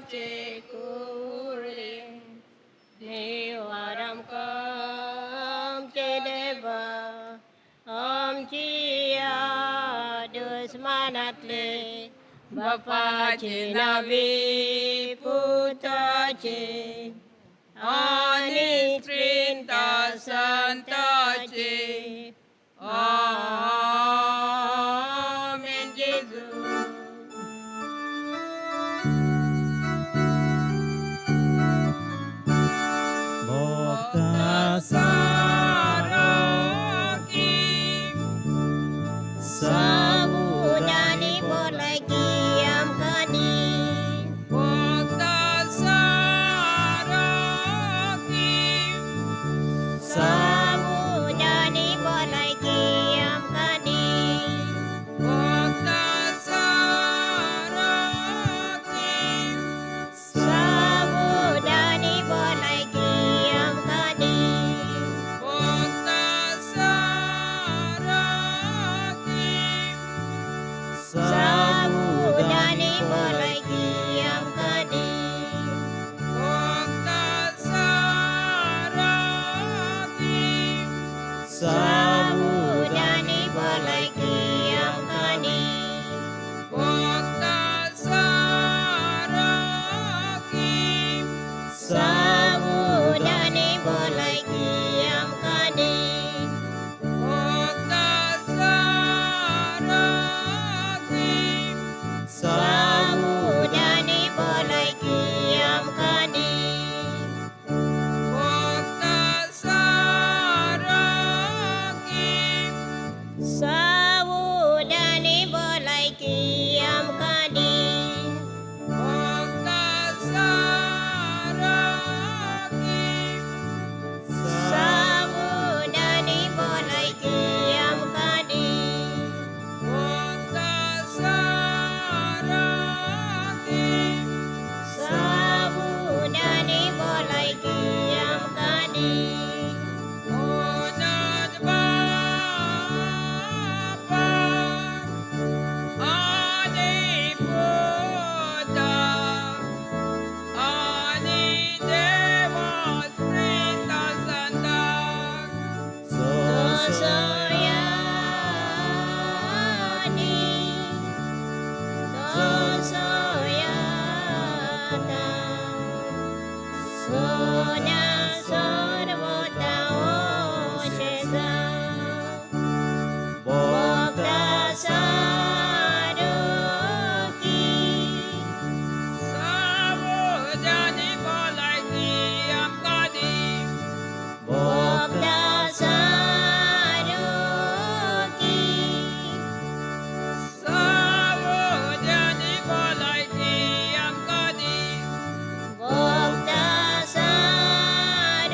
देवाचे कुडी निवार आमकां आमचे देवा आमची दुस्मानातले बापाचे नावी पुताचे आनी स्त्रींता संताचे. आमेन. जेजू. सारोगी साबुदानी भलायकी आमकां दी. भोगता सारोगी साबुदानी भलायकी आमकां दी. भोगता सारोगी साबुदानी भलायकी आमकां दी. भोगता सारोगी साबुदानी भलायकी आमकां दी. भोगता सारोगी साबुदानी भलायकी आमकां दी. भोगता सारोगी साबुदानी भलायकी आमकां दी. भोगता सारोगी साबुदानी भलायकी आमकां दी. भोगता सारोगी साबुदानी भलायकी आमकां दी. भोगता सारोगी साबुदानी भलायकी आमकां दी. भोगता सारोगी साबुदानी भलायकी आमकां दी. उनाद बापाक आनी पुताक आनी देवा स्प्रिता संताक. तोसोयानी तोसोयाता सोन्या सर्वता ओशेजा भोगता सारोगी साबुदानी भलायकी आमकां दी. भोगता सारोगी साबुदानी भलायकी आमकां दी. भोगता सारोगी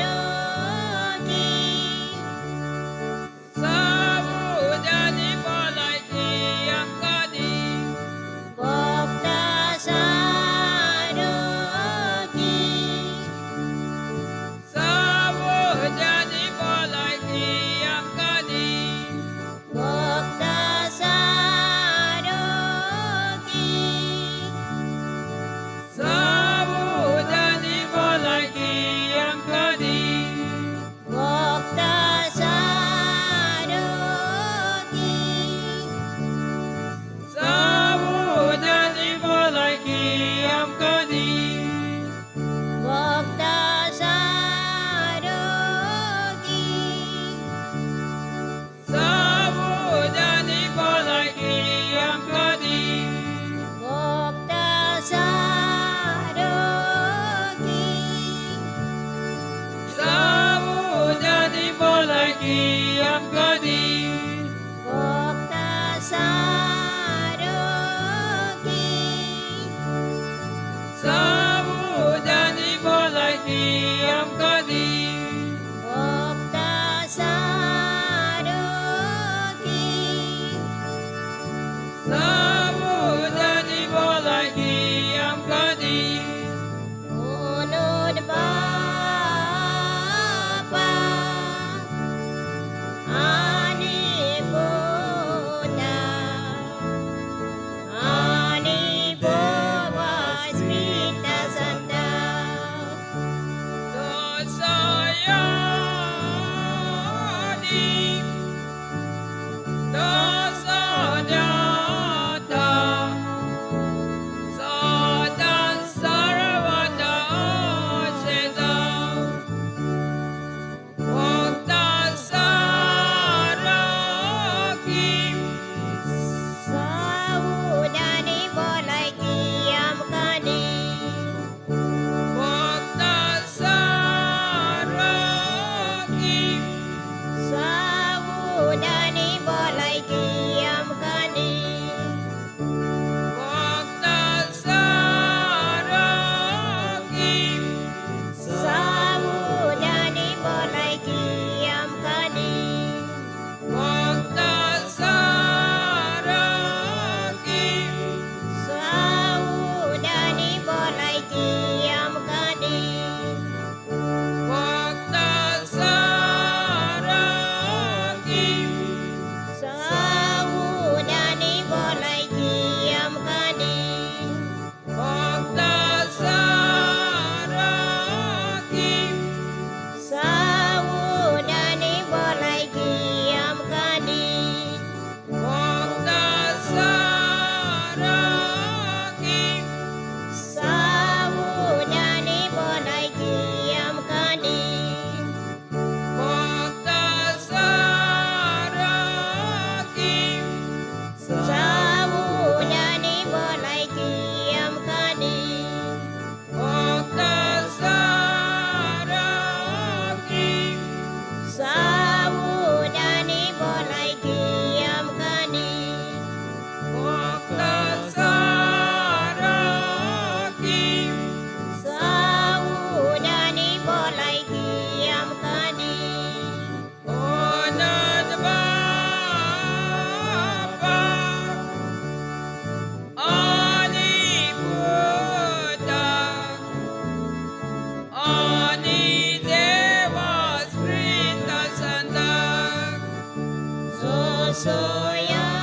सोयादी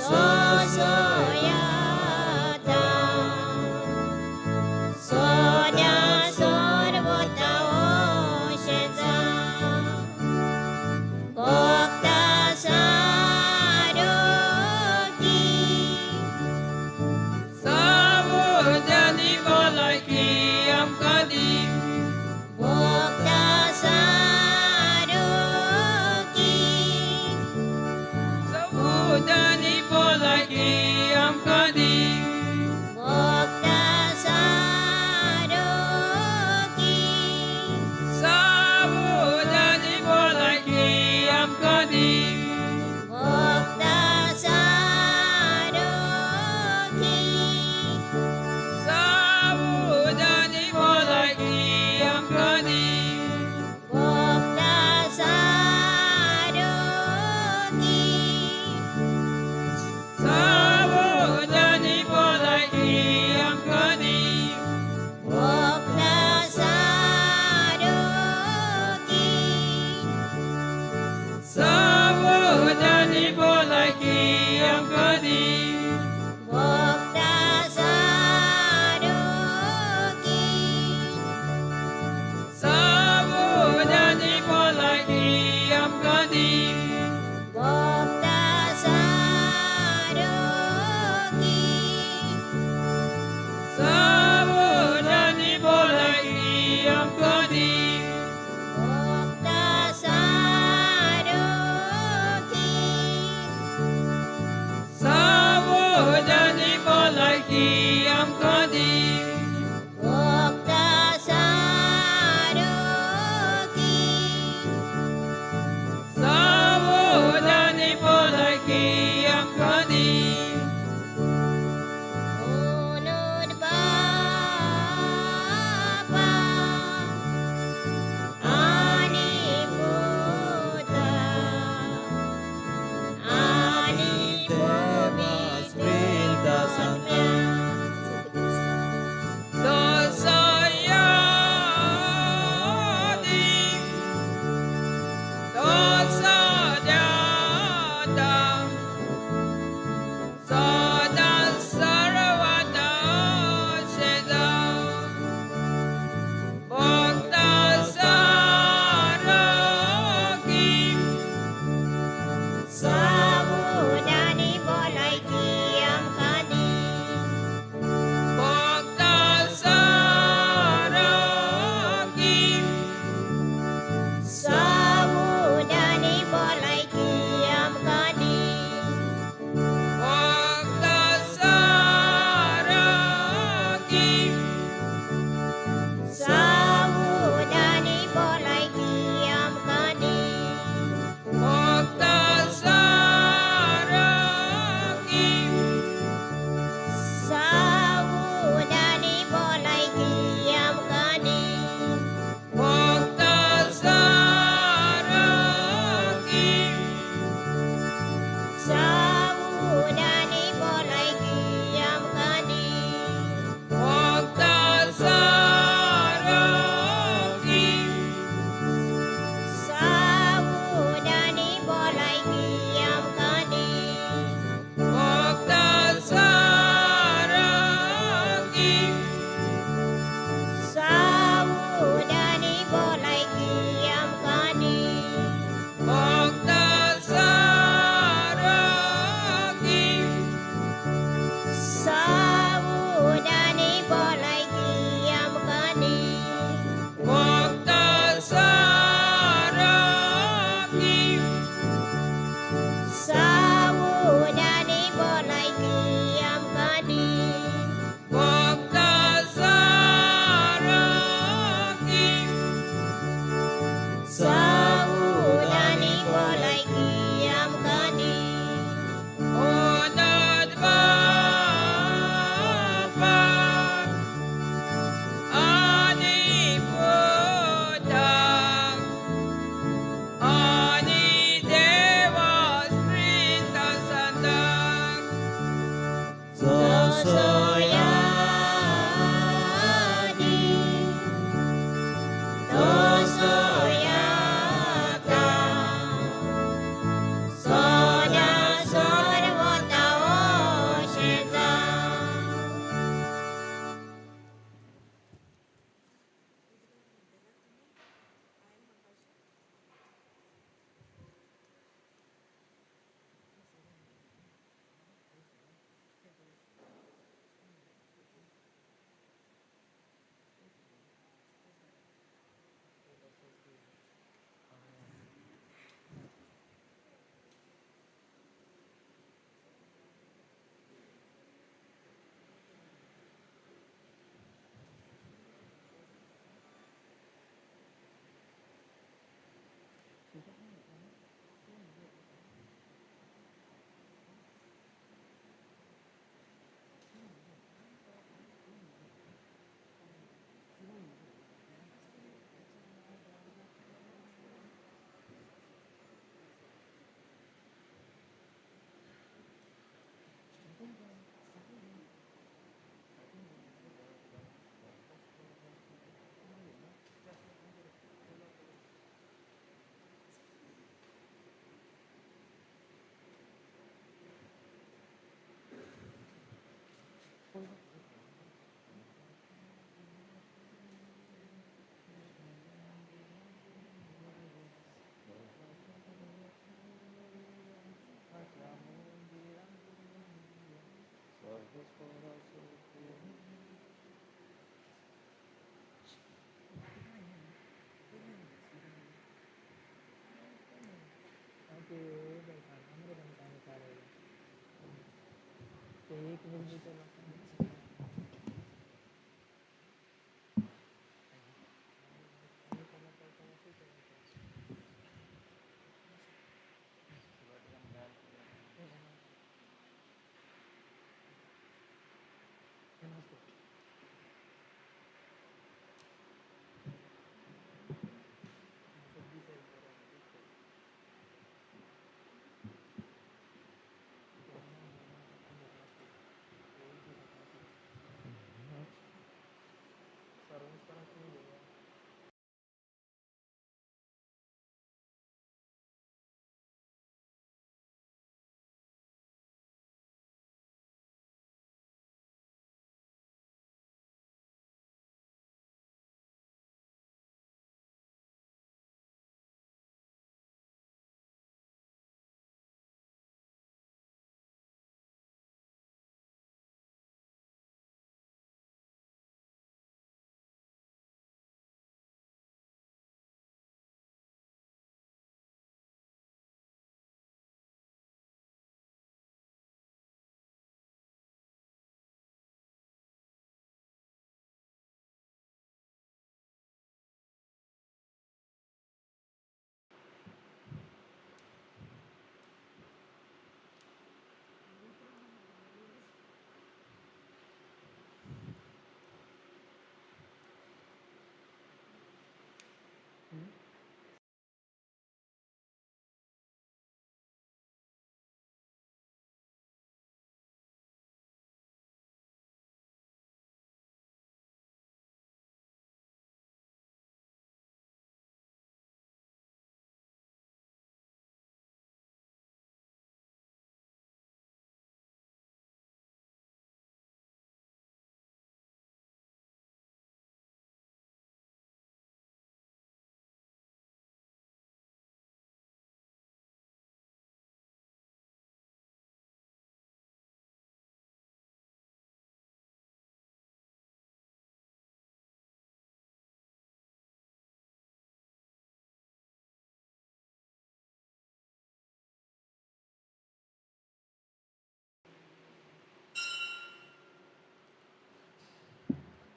सोसोयाता सोद्या सोरवता ओशेजा भोगता सारोगी सावोद्यानी भलायकी आमकां दी. भोगता सारोगी.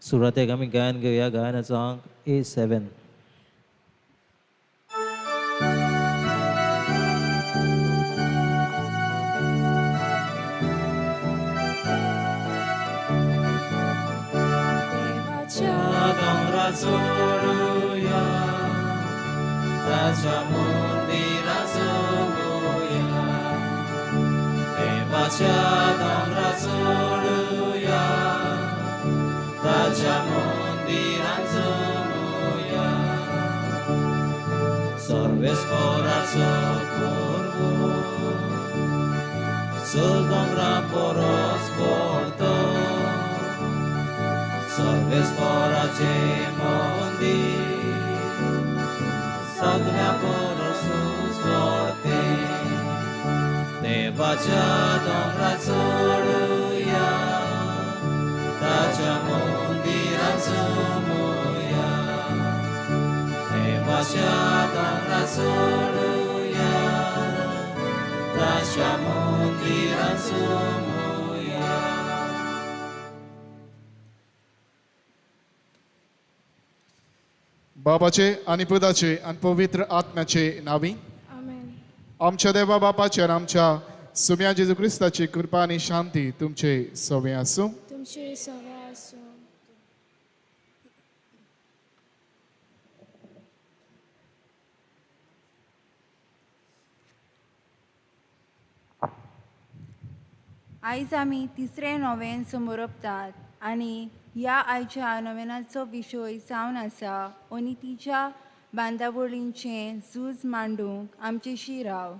सुरवातेक आमी गायन घेवया. गायनाचो अंक A7. देवाच्या दोंगरा चडुया, ताच्या मंदिरा चोवया. देवाच्या दोंगरा चडुया, ताच्या मंदिरां चोवया. सर्वेस्पराचो प्रभू चल दोंगरा परस पडतो. सर्वेस्पराचे मंदिर सगळ्या परस चडते. देवाच्या दोंगरा चडुया, ताच्या मंदिरां चोवया. देवाच्या दोंगरा चडुया, ताच्या मंदिरां चोवया. बापाचे आनी पुताचे आनी पवित्र आत्म्याचे नावी. आमेन. आमच्या देवा बापाचे आनी आमच्या सुम्या जेजू क्रिस्ताची कृपा आनी शांती तुमचे सवे आसूं. तुमचे सवे आसूं. आयज आमी तिसरें नोवेन समोरपतात आनी ह्या आयच्या नोवेनाचो विशय जावन आसा अनितीच्या बांदावळींचें झूज मांडूंक आमचेशी राव.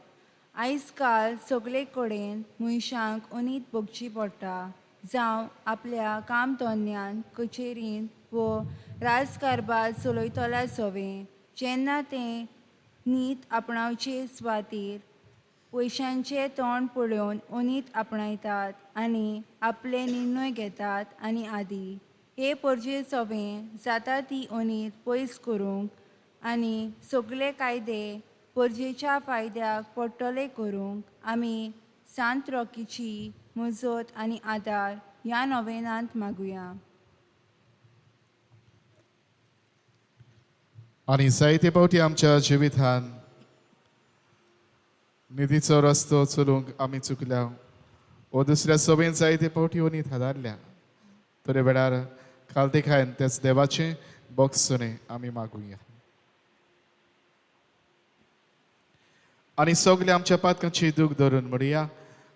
आयज काल सगळे कडेन मनशांक अनीत भोगची पडटा, जावं आपल्या काम धंद्यान, कचेरींत वो राजकारभार चलयतल्या सवे. जेन्ना ते नीत आपणावचे सुवातेर पयशांचें तोंड पळोवन अनीत आपणायतात आनी आपले निर्णय घेतात आनी आदी. हे परजे सवे जाता ती अनीत पयस करूंक आनी सगळे कायदे परजेच्या फायद्याक पडटले करूंक आमी सांत रॉकीची मजत आनी आदार ह्या नोवेनांत मागुया. आनी जायते फावटी आमच्या जिवितान निधीचो रस्तो चलूंक आमी चुकल्या वो दुसऱ्या सभेन जायते फावटी ओनीत हादारल्या तरी वेळार खालते खायन त्याच देवाचें बोगसणें आमी मागुया. आनी सगळे आमच्या पातकांची दूख धरून म्हणया,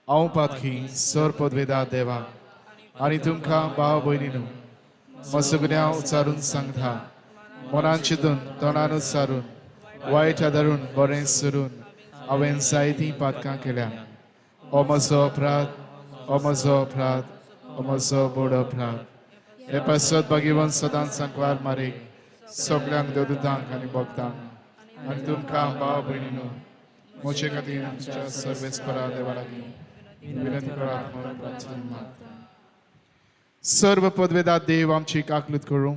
हांव पातकी सर पदवेदा देवा आनी तुमकां भाव भयणीनू मसगण्या उच्चारून सांगता, मनान चिंतून तोंडान उच्चारून वायट आदारून बरें सरून हांवें जायतीं पातकां केल्या. ओ म्हजो अपराध, ओ म्हजो अपराध, ओ म्हजो व्हड अपराध. हे पासत भाग्यवंत सदांच सांकवार मारीक सगळ्यांक देवदूतांक आनी भक्तांक आनी तुमकां भाव भयणीनू म्हजे खातीर आमच्या सर्वेस्परा देवा लागीं विनंती करात म्हणून प्रार्थना मागता. सर्व पदवेदा देव आमची काकलूत करूं,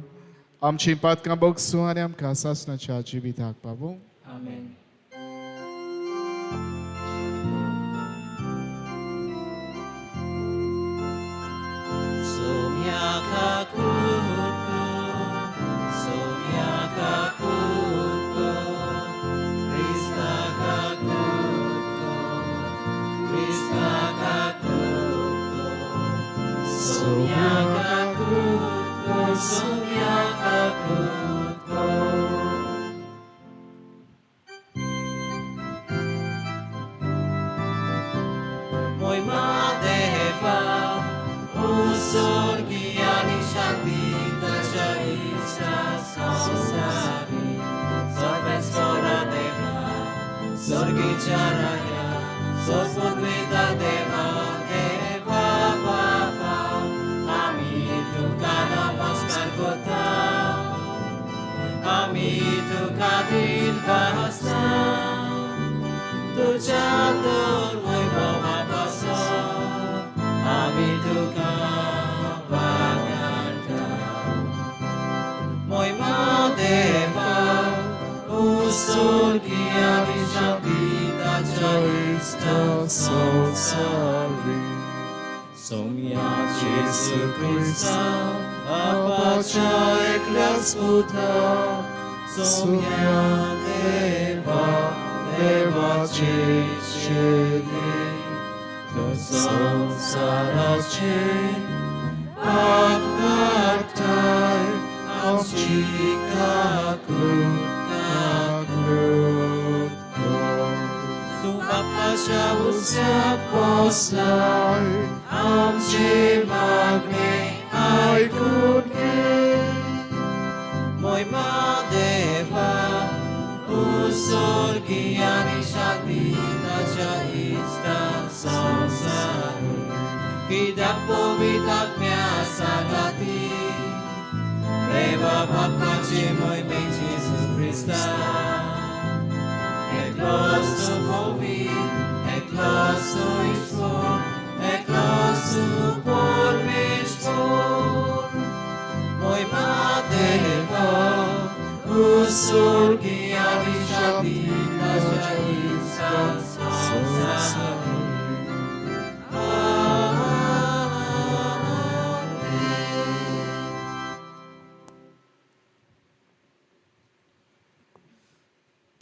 आमची पातकां बोगसूं आनी आमकां सासणाच्या जिविताक पावूं. आमेन.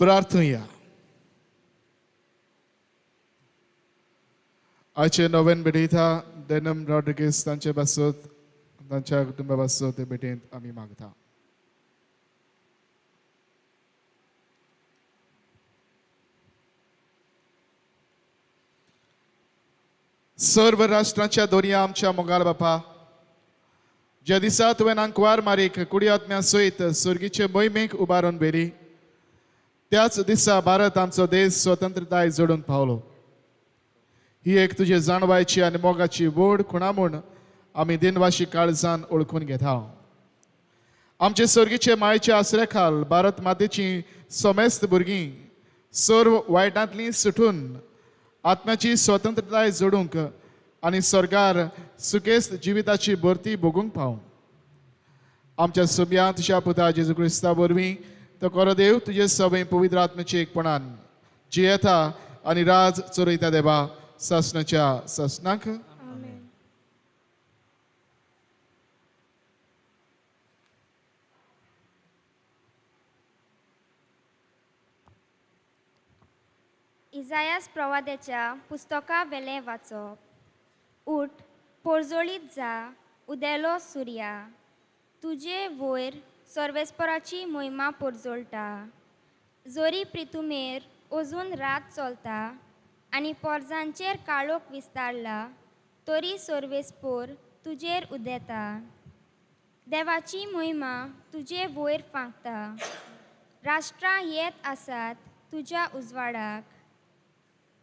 प्रार्थुया. आयचे नोवेन भेटयता डेनम रॉड्रिगीस तांचे पासत, तांच्या कुटुंबा पासत ते भेटेंत आमी मागता. सर्व राष्ट्रांच्या दोरया आमच्या मोगाल बापा, ज्या दिसा तुवें आंकवार मारीक कुडी आत्म्या सयत सुर्गीचे मोहिमेक उबारून व्हेली, त्याच दिसा भारत आमचो देश स्वतंत्रताय जोडून पावलो. ही एक तुजे जाणवायची आनी मोगाची व्हड खुणा म्हूण आमी दिनवाशी काळजान ओळखून घेता. आमचे सर्गीचे मायेच्या आसऱ्या खाल भारत मातेची समेस्त भुरगीं सर्व वायटांतली सुटून आत्म्याची स्वतंत्रताय जोडूंक आनी सरकार सुखेस्त जिविताची भरती भोगूंक पावूं. आमच्या सुब्या तुज्या पुता जेजू क्रिस्ता वरवीं तो करो देव तुजे सवय पवित्र आत्म्याचे एकपणान जियेता आनी राज चरयता देवा सासणाच्या सासणाक. इजायास प्रवाद्याच्या पुस्तका वेलें वाचप. उठ, पोरजोळीत जा, उदेलो सुर्या, तुजे वयर सर्वेस्पराची मोहिमा पोरजोळटा. जोरी प्रितुमेर अजून रात चलता आनी पोरजांचेर काळोख विस्तारला, तरी सर्वेस्पोर तुजेर उदेता. देवाची मोहिमा तुजे वयर फांकता. राष्ट्रां येत आसात तुज्या उजवाडाक,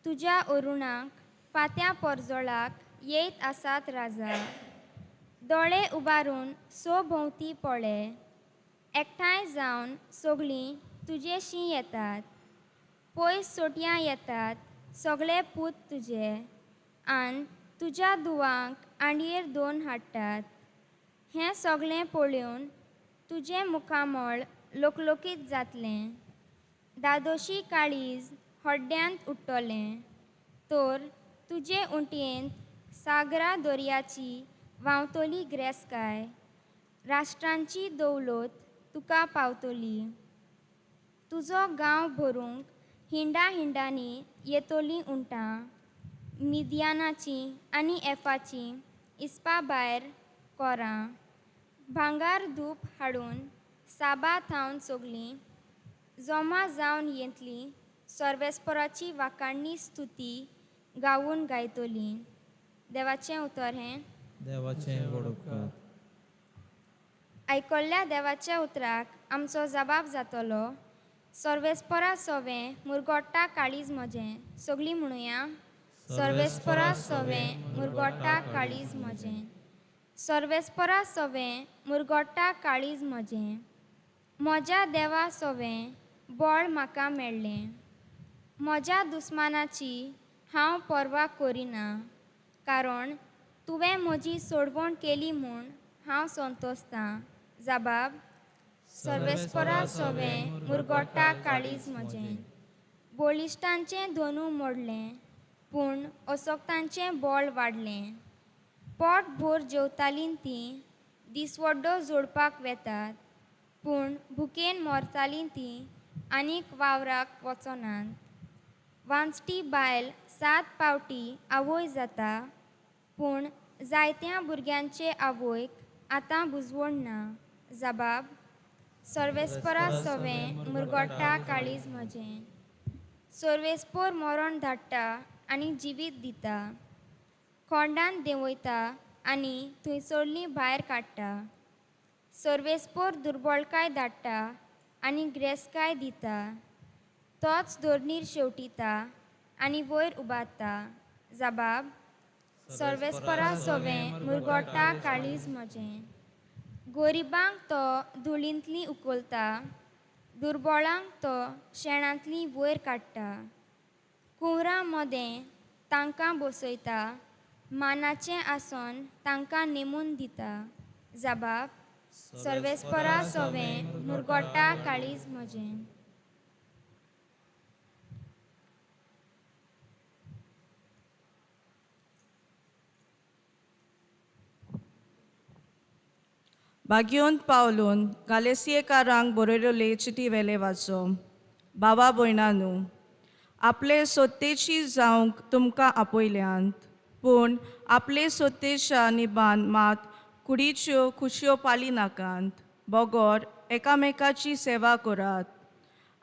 तुज्या अरुणाक फांत्या पोरजोळाक येयत आसात राजा. दोळे उबारून सो भोंवती पळे, एकठांय जावन सगळीं तुजेशी येतात. पयस सोटयां येतात सगळे पूत तुजे, आनी तुज्या धुवांक आंडयेर दोन हाडटात. हें सगळें पळोवन तुजें मुखामळ लोकलोकीत जातलें, दादोशी काळीज हड्ड्यांत उडटलें. तर तुजे उंटयेंत सागरा दर्याची व्हांवतली ग्रेसकाय, राष्ट्रांची दौलत तुका पावतली. तुजो गांव भरूंक हिंडा हिंडांनी येतलीं उंटां, मिदियानाचीं आनी एफाचीं इस्पा भायर कोरां. भांगार धूप हाडून साबा थावन सगलीं जमा जावन येतलीं, सर्वेस्पराची वाखाणणी स्तुती गावून गायतलीं. देवाचें उतर हें. देवाचें व्हड उपकार. आयकल्ल्या देवाच्या उतराक आमचो जबाब जातलो. सर्वेस्परा सोवें मुरगोट्टा काळीज म्हजें. सगळीं म्हणुया, सर्वेस्परा सोवें मुरगोट्टा काळीज म्हजें. सर्वेस्परा सोवें मुरगोट्टा काळीज म्हजें. म्हज्या देवा सोवें बळ म्हाका मेळ्ळें. म्हज्या दुस्मानाची हांव पर्वा करिना, कारण तुवें म्हजी सोडवण केली म्हूण हांव संतोसतां. जबाब, सर्वेस्परा सोवें मुरगोट्टा काळीज म्हजें. बळिश्टांचें धनू मोडलें, पूण असक्तांचें बळ वाडलें. पोट भर जेवतालीं तीं दिसवड्डो जोडपाक वेतात, पूण भुकेन मरतालीं तीं आनीक वावराक वचनात. वांचटी बायल 7 पावटी आवय जाता, पूण जायत्या भुरग्यांचे आवयक आतां बुजवण ना. जबाब, सर्वेस्परा सोवें मुरगोट्टा काळीज म्हजें. सर्वेस्पोर मरण धाडटा आनी जिवीत दिता, खोंडान देंवयता आनी थंयसरलीं भायर काडटा. सर्वेस्पोर दुर्बळकाय धाडटा आनी ग्रेसकाय दिता, तोच धरणीर शेवटिता आनी वयर उबारता. जबाब, सर्वेस्परा सोवें मुरगोट्टा काळीज म्हजें. गरिबांक तो धुळींतली उखलता, दुर्बळांक तो शेणांतली वयर काडटा. कुंवरां मदें तांकां बसयता, मानाचें आसन तांकां नेमून दिता. जबाब, सर्वेस्परा सोवें मुरगोट्टा काळीज म्हजें. भाग्योंत पावलून गालेसियेकारांक बरयल्ले चिटी वेले वाचो. बाबा भयणानू, आपले सत्तेची जावंक तुमकां आपयल्यांत, पूण आपले सत्तेच्या निबान मात कुडीच्यो खुशयो पाली नाकात, बगर एकामेकाची सेवा करात.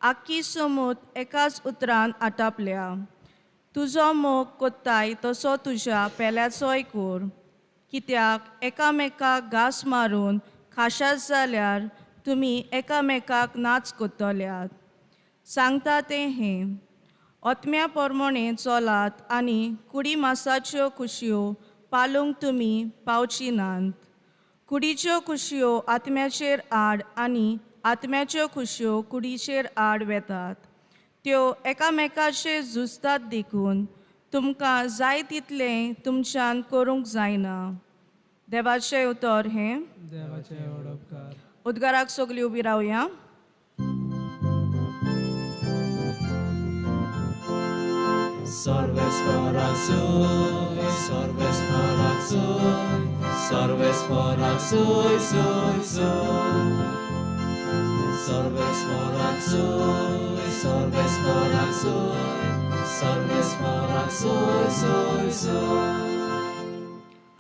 आख्खी समूत एकाच उतरान आटापल्या. तुजो मोग कोत्ताय तसो तुज्या पेल्याचोय कोर. कित्याक एकामेकाक घास मारून खाशात जाल्यार तुमी एकामेकाक नाच कोत्तल्यात. सांगता तें हें, ओतम्या प्रमाणे चलात आनी कुडी मासाच्यो खुशयो पालूंक तुमी पावची नात. कुडीच्यो खुशयो आत्म्याचेर आड आनी आत्म्याच्यो खुशयो कुडीचेर आड वेतात. त्यो एकामेकाचेर झुजतात, देखून तुमकां जाय तितलें तुमच्यान करूंक जायना. देवाचें उतर हें. देवाचें व्हड उपकार. उद्गाराक सगळीं उबी रावया. Sarvesparak sui, sarvesparak sui, sarvesparak sui, sui, sui. Sarvesparak sui, sarvesparak sui, सर्वेस्पराक सोय सोय सोय.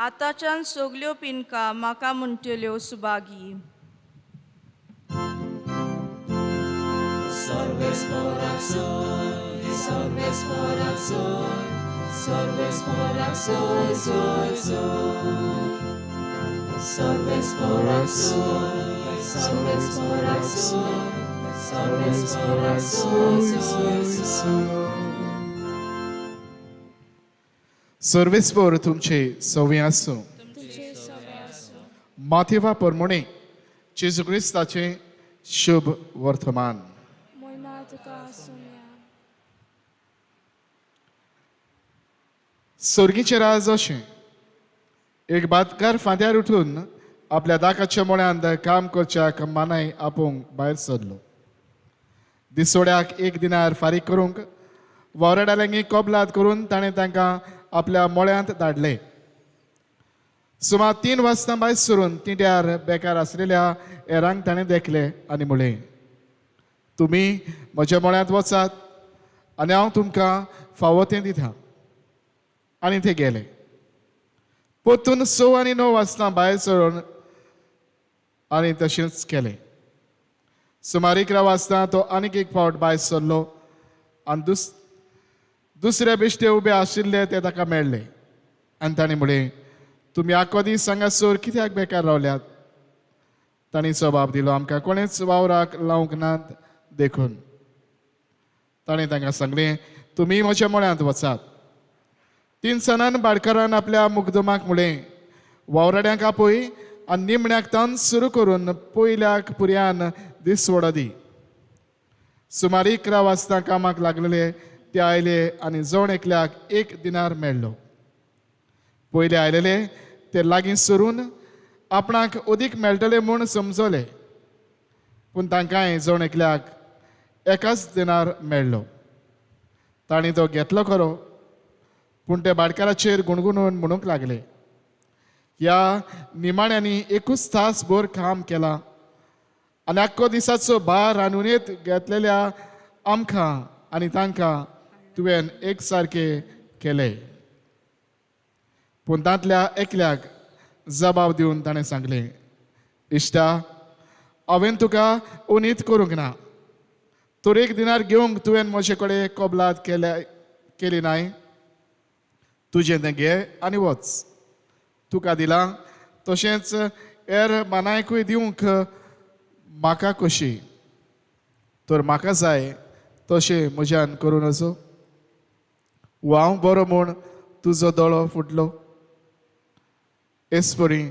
आतांच्यान सगल्यो पिनका म्हाका म्हणटल्यो सुभागी. सर्वेस्पराक सोय, सर्वेस्पराक सोय, सर्वेस्पराक सोय सोय सोय. सर्वेस्पराक सोय, सर्वेस्पराक सोय, सर्वेस्पराक सोय सोय सोय. सर्वेस्पर तुमचे सवे आसूं. माथेवा परमोणे जेजू क्रिस्ताचें शुभ वर्तमान. सर्गीचें राज अशें एक भातकार फांत्यार उठून आपल्या दाकाच्या मोळ्यांत काम करच्याक मानाय आपोवंक भायर सरलो. दिसोड्याक एक दिनार फारीक करूंक वावराड्यांनी कबलात करून ताणें तांकां आपल्या मोळ्यांत धाडले. सुमार 3 वाजता भायर सरून तिंट्यार बेकार आसलेल्या हेरांक ताणें देखले आनी म्हणलें, तुमी म्हज्या मोळ्यांत वचात आनी हांव तुमकां फावो तें दिता. आनी ते गेले. परतून 6 आनी 9 वाजता भायर सरून आनी तशेंच केलें. सुमार 11 वाजता तो आनीक एक फावट भायर सरलो आनी दुसरे बेश्टे उबे आशिल्ले ते ताका मेळ्ळे आनी ताणें म्हणलें, तुमी आखो दीस हांगासर कित्याक बेकार रावल्यात? तांणी जबाब दिलो, आमकां कोणेच वावराक लावंक नात देखून. ताणें तांकां सांगलें, तुमी म्हज्या मळ्यांत वचात. 3 सणान बाडकारान आपल्या मुकदमाक म्हणलें, वावराड्यांक आपय आनी निमण्याक तान सुरू करून पयल्याक पुरयान दिसवडो दी. सुमार 11 वाजता कामाक लागलेले ते आयले आनी जण एकल्याक 1 दिनार मेळ्ळो. पयले आयलेले ते लागीं सरून आपणाक अदीक मेळटले म्हूण समजले, पूण तांकांय जण एकल्याक 1 दिनार मेळ्ळो. तांणी तो घेतलो खरो, पूण ते भाटकाराचेर गुणगुणून म्हणूंक लागले, ह्या निमाण्यांनी 1 तास भर काम केलां आनी आख्खो दिसाचो भार रांदुनेत घेतलेल्या आमकां आनी तांकां तुवें एक सारके केले. पूण तांतल्या एकल्याक जबाब दिवन ताणें सांगलें, इश्टा, हांवें तुका उनीत करूंक ना, तर 1 दिनार घेवंक तुवें म्हजे कडेन कबलात केली नाय. तुजें तें घे आनी वच. तुका दिलां तशेंच हेर मानायकूय दिवंक म्हाका कशी, तर म्हाका जाय तशें म्हज्यान करूं नजो. हांव बरो म्हूण तुजो दोळो फुटलो. एसपरी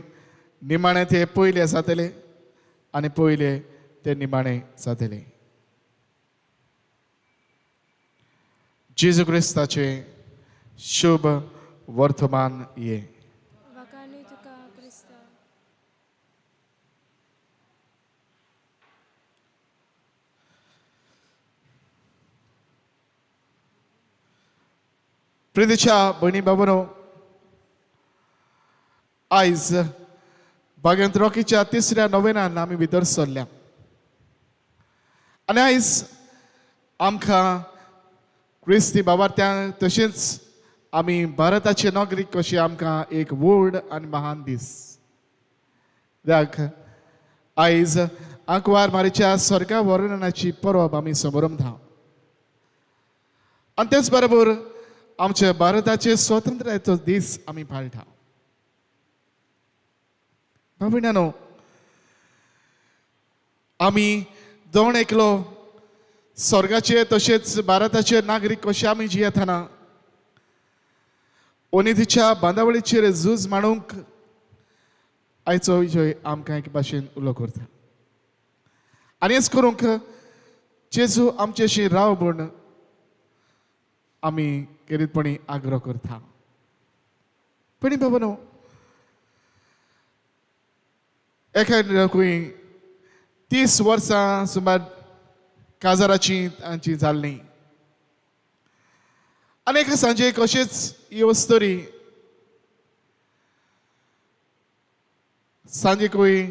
निमाणें ते पयले जातले आनी पयले ते निमाणें जातले. जेजू क्रिस्ताचें शुभ वर्तमान ये. प्रितीच्या भयणी बाबांनो, आयज बागेंत रॉकीच्या 3ऱ्या नोवेनान आमी भितर सरल्या आनी आयज आमकां क्रिस्ती बाबार्थ्यांक तशेंच आमी भारताचे नागरीक कशे आमकां एक व्हड आनी महान दीस. देख आयज आंकवार मारीच्या स्वर्गा वर्णनाची परब आमी समरमता आनी तेच बरोबर आमच्या भारताचे स्वातंत्र्याचो दीस आमी पाळटा. भाव-भयणांनो, आमी दोन एकलो स्वर्गाचे तशेंच भारताचे नागरीक कशे आमी जियेतना ओनितीच्या बांदावळीचेर झूज मांडूंक आयचो विजय आमकां एक भाशेन उलो करता आनी हेच करूंक जेजू आमचेशी राव म्हूण आमी खेरीतपणी आग्रो करता. पणी बाबा न्हू, एकाकूय 30 वर्सां सुमार काजाराची तांची जाल्ली आनी एका सांजे कशेंच ही वस्तरी सांजेकूय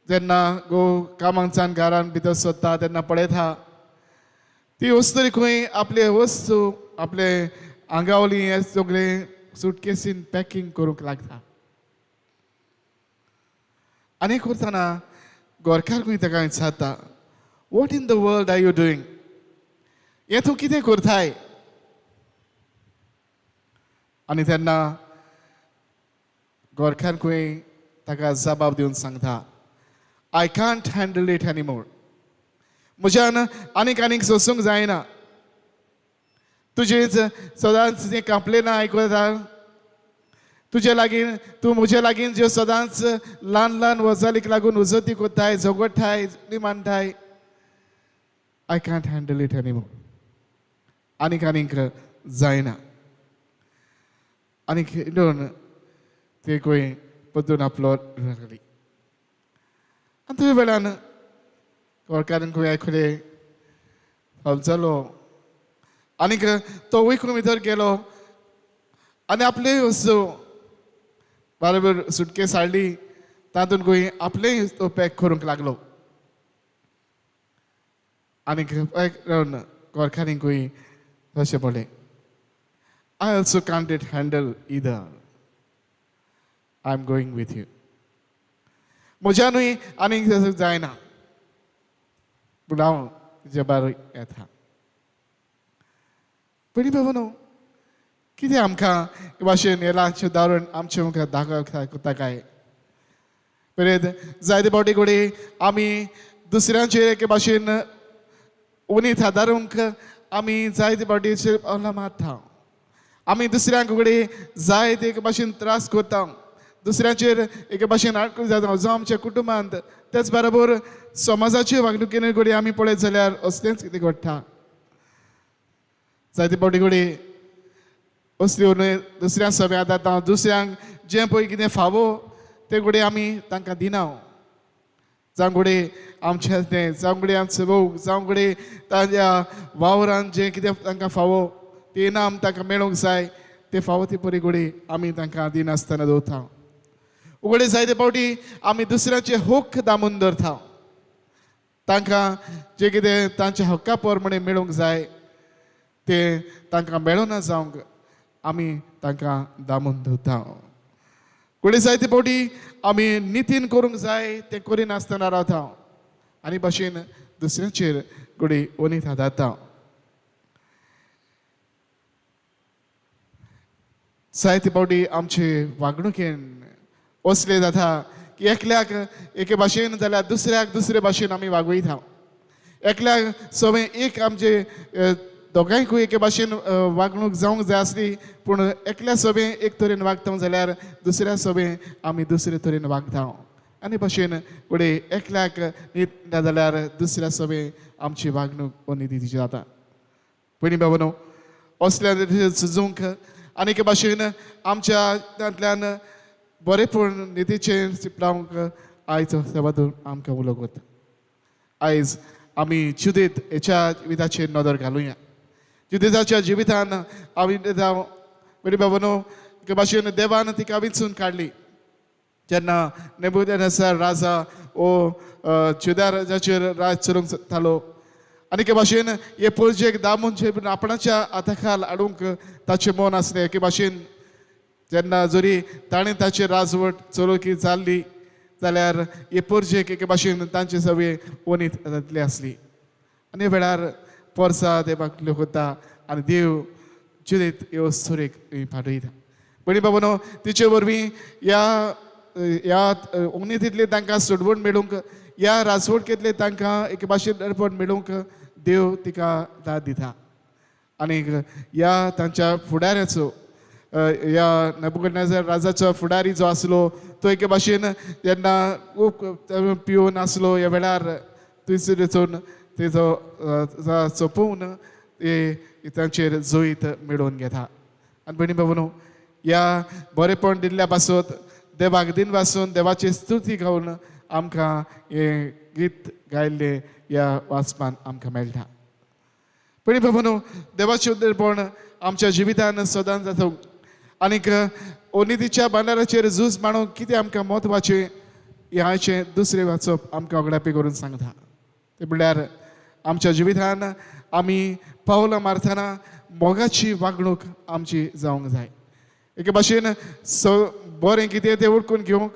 जेन्ना गो कामांचान घरान भितर सोदता तेन्ना पळयता ती वस्तू खंय आपले वस्तू आपले आंगावली हे सगळे सुटकेसीन पॅकिंग करूंक लागता. आनी करतना गोरकार खंय ताका विचारता, what in the world are you doing? हें तूं कितें करताय? आनी तेन्ना गोरकार खंय ताका जबाब दिवन सांगता, I can't handle it anymore. म्हज्यान आनीक आनीक सोसूंक जायना. तुजेच सदांच जें कंप्लेनां आयकता, तुजे लागीं तूं म्हजे लागीं ज्यो सदांच ल्हान ल्हान गजालीक लागून उजती कोत्ताय, झगडटाय, मानताय. I can't handle it anymore. आनीक आनीक जायना. आनीक दोन ते खंय परतून आपलो लागली. आनी थंय वेळान गोरकारान खंय आयकलें जालो आनीक तो वयकून भितर गेलो आनी आपले वस्तू बरोबर सुटकेस हाडली, तातूंत खंय आपलेय तो पॅक करूंक लागलो. आनीक रावन गोरकारान खंय अशें पडलें, I also can't it handle either. I am going with you. म्हज्यानूय आनीक जायना, पूण हांव तुज्या बार येता. पयलीं बाबा न्हू कितें आमकां भाशेन हे ल्हानशें उदाहरण आमचे मुखार दाखयता काय? परत जायते फावटी कडेन आमी दुसऱ्यांचेर एके भाशेन उनीत आदारूंक आमी जायते फावटी पावलां मारता. आमी दुसऱ्यांक कडेन जायते एके भाशेन त्रास करता, दुसऱ्यांचेर एके भाशेन आडखळ जाता. जावं आमच्या कुटुंबांत, तेच बरोबर समाजाचे वागणुकेन कडेन आमी पळयत जाल्यार असलेंच कितें घडटा. जायते फावटी कडेन असल्यो न्हय दुसऱ्यांक सगळें आदारता, दुसऱ्यांक जें पळय कितें फावो ते कडेन आमी तांकां दिना. जावं कडेन आमचें तें, जावं कडेन आमचो मोग, जावं कडेन तांच्या वावरान जें कितें तांकां फावो तें इनाम तांकां मेळूंक जाय, तें फावो ती परी कडेन आमी तांकां दिनासतना दवरता. उगडे जायते फावटी आमी दुसऱ्यांचे हक्क दामून दवरता, तांकां जें कितें तांच्या हक्का प्रमाणे मेळूंक जाय तें तांकां मेळना जावंक आमी तांकां दामून दवरता. घडये जायते फावटी आमी नितीन करूंक जाय तें करिनासतना रावता आनी भाशेन दुसऱ्यांचेर घडये ओनीत आदारता. जायते फावटी आमचे वागणुकेन असलें जाता की एकल्याक एके भाशेन जाल्यार दुसऱ्याक दुसरे भाशेन आमी वागयता. एकल्याक सगळें एक आमचे दोगांयकूय एके भाशेन वागणूक जावंक जाय आसली, पूण एकल्या सगळें एक तरेन वागता जाल्यार दुसऱ्या सगळें आमी दुसरे तरेन वागता. आनी भाशेन घडये एकल्याक नीत ना जाल्यार दुसऱ्या सगळें आमची वागणूक अनितीची जाता. पयलीं बाबा न्हू असल्या सुजूंक आनी एके भाशेन आमच्या तांतल्यान बरेपण नितीचें चिपलावंक आयज सेवादून आमकां उलो करता. आयज आमी जुदीत हेच्या जिविताचेर नदर घालुया. जुदीताच्या जिवितान आमी पयलीं बाबा न्हू एके भाशेन देवान तिका विंचून काडली. जेन्ना नेबुकदनेझर राजा ओ जुदा राजाचेर राज चलोवंक सोदतालो आनी एके भाशेन हे पोरजेक दामून आपणाच्या हाताखाल हाडूंक ताचें मन आसलें. एके भाशेन जेन्ना जरी ताणें ताची राजवट चलोवकी जाल्ली जाल्यार हे पोरजेक एके भाशेन तांचे सगळे वनीत जातली आसली. आनी वेळार पोरसा देवाक लोकता आनी देव जुदीत ह्यो अस्तुरेक पाठयता. पयलीं बाबा न्हू तिचे वरवीं ह्या ह्या उन्नतींतले तांकां सोडवण मेळूंक, ह्या राजवटकेंतले तांकां एके भाशेन दर्पण मेळूंक देव तिका दाद दिता. आनी ह्या तांच्या फुडाऱ्याचो, ह्या नेबुकदनेझर राजाचो फुडारी जो आसलो तो एके भाशेन जेन्ना खूब पिवन आसलो ह्या वेळार थंयसर वचून तेजो सोंपोवन ते तांचेर जैत मेळोवन घेता. आनी भयणी बाबा न्हू ह्या बरेपण दिल्ल्या पासत देवाक दिन वासून देवाची स्तुती गावन आमकां हें गीत गायिल्लें ह्या वाचपान आमकां मेळटा. पयलीं बाबा न्हू देवाचें उदरपण आमच्या जिवितान सदांच जाता आनीक अनितीच्या भांडाराचेर झूज मांडूंक कितें आमकां म्हत्वाचें ह्याचें दुसरें वाचप आमकां उगडापी करून सांगता. तें म्हणल्यार आमच्या जिवितान आमी पावलां मारतना मोगाची वागणूक आमची जावंक जाय. एके भाशेन बरें कितें तें वळखून घेवंक,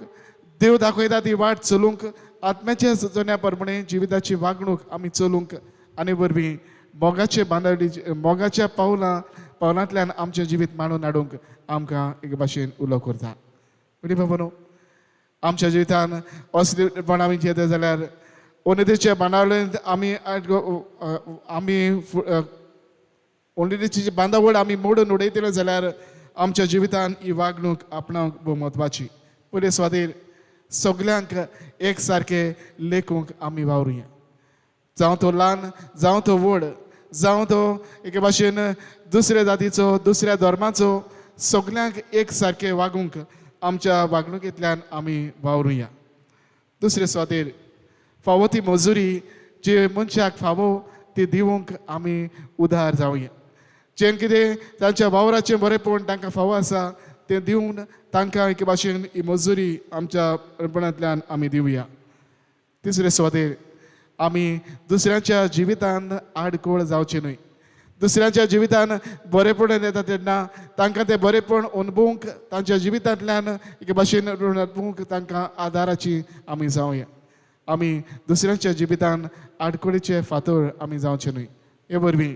देव दाखयता ती वाट चलूंक, आत्म्याच्या सुचोवण्या प्रमाणे जिविताची वागणूक आमी चलूंक आनी वरवीं मोगाचे बांदावळी, मोगाच्या पावलांतल्यान आमचें जिवीत मांडून हाडूंक आमकां एके भाशेन उलो करता. बरी बाबा, आमच्या जिवितान असलेपण आमी घेता जाल्यार ओनेतीच्या बांदावळींत आमी आमी ओनेतीची बांदावळ आमी मोडून उडयतले जाल्यार आमच्या जिवितान ही वागणूक आपणावंक भोव म्हत्वाची. पयले सुवातेर सगल्यांक एक सारकें लेखूंक आमी वावरुया. जावं तो ल्हान, जावं तो व्हड, जावं तो एके भाशेन दुसऱ्या जातीचो, दुसऱ्या धर्माचो, सगल्यांक एक सारकें वागूंक आमच्या वागणुकेंतल्यान आमी वावरुया. दुसरे सुवातेर फावो ती मजुरी जे मनशाक फावो ती दिवंक आमी उदार जावया. जें कितें तांच्या वावराचें बरेंपण तांकां फावो आसा तें दिवन तांकां एके भाशेन ही मजुरी आमच्या बरेपणांतल्यान आमी दिवया. तिसरे सुवातेर आमी दुसऱ्यांच्या जिवितान आडखळ जावचें न्हय. दुसऱ्यांच्या जिवितान बरेपण येता तेन्ना तांकां तें बरेपण अणभवूंक, तांच्या जिवितांतल्यान एके भाशेन अणभवूंक तांकां आदाराची आमी जावया. आमी दुसऱ्यांच्या जिवितान आडखळीचे फातर आमी जावचे न्हय. हे वरवीं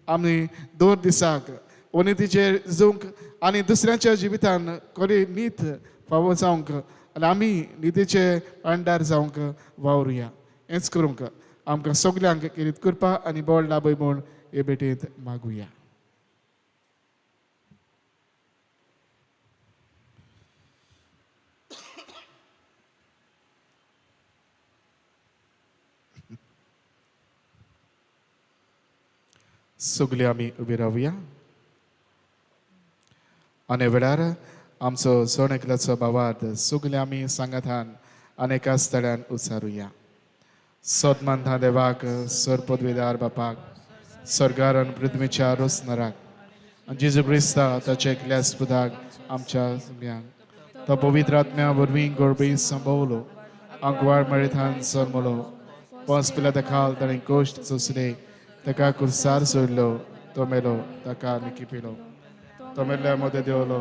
आमी दर दिसाक ओनेतीचेर जवंक आनी दुसऱ्यांच्या जिवितान खरी नीत फावो जावंक आनी आमी नितीचे भांडार जावंक वावरुया. हेंच करूंक आमकां सगल्यांक किरीत करपा आनी बळ लाभय म्हूण हे भेटेंत मागुया. सगळे आमी उबी रावया आनी वेळार आमचो जण एकल्याचो भावार्थ सगळे आमी सांगातान आनी एका स्थळान उचारुया. सदमानता देवाक, सरपदवेदार बापाक, सरकार आनी पृथ्वीच्या रोसनराक, जेजू क्रिस्ता ताच्या एकल्या स्पुताक आमच्या सुम्यांक, तो पवित्र आत्म्या वरवीं गोरबी संभवलो, आंकवार मरेथान सरमलो, पोंस पिला खाल ताणें कोश्ट सोंसले, ताका कुर्सार सोडलो, तो मेलो, ताका निकी पिलो, तो मेल्ल्या मदें देंवलो,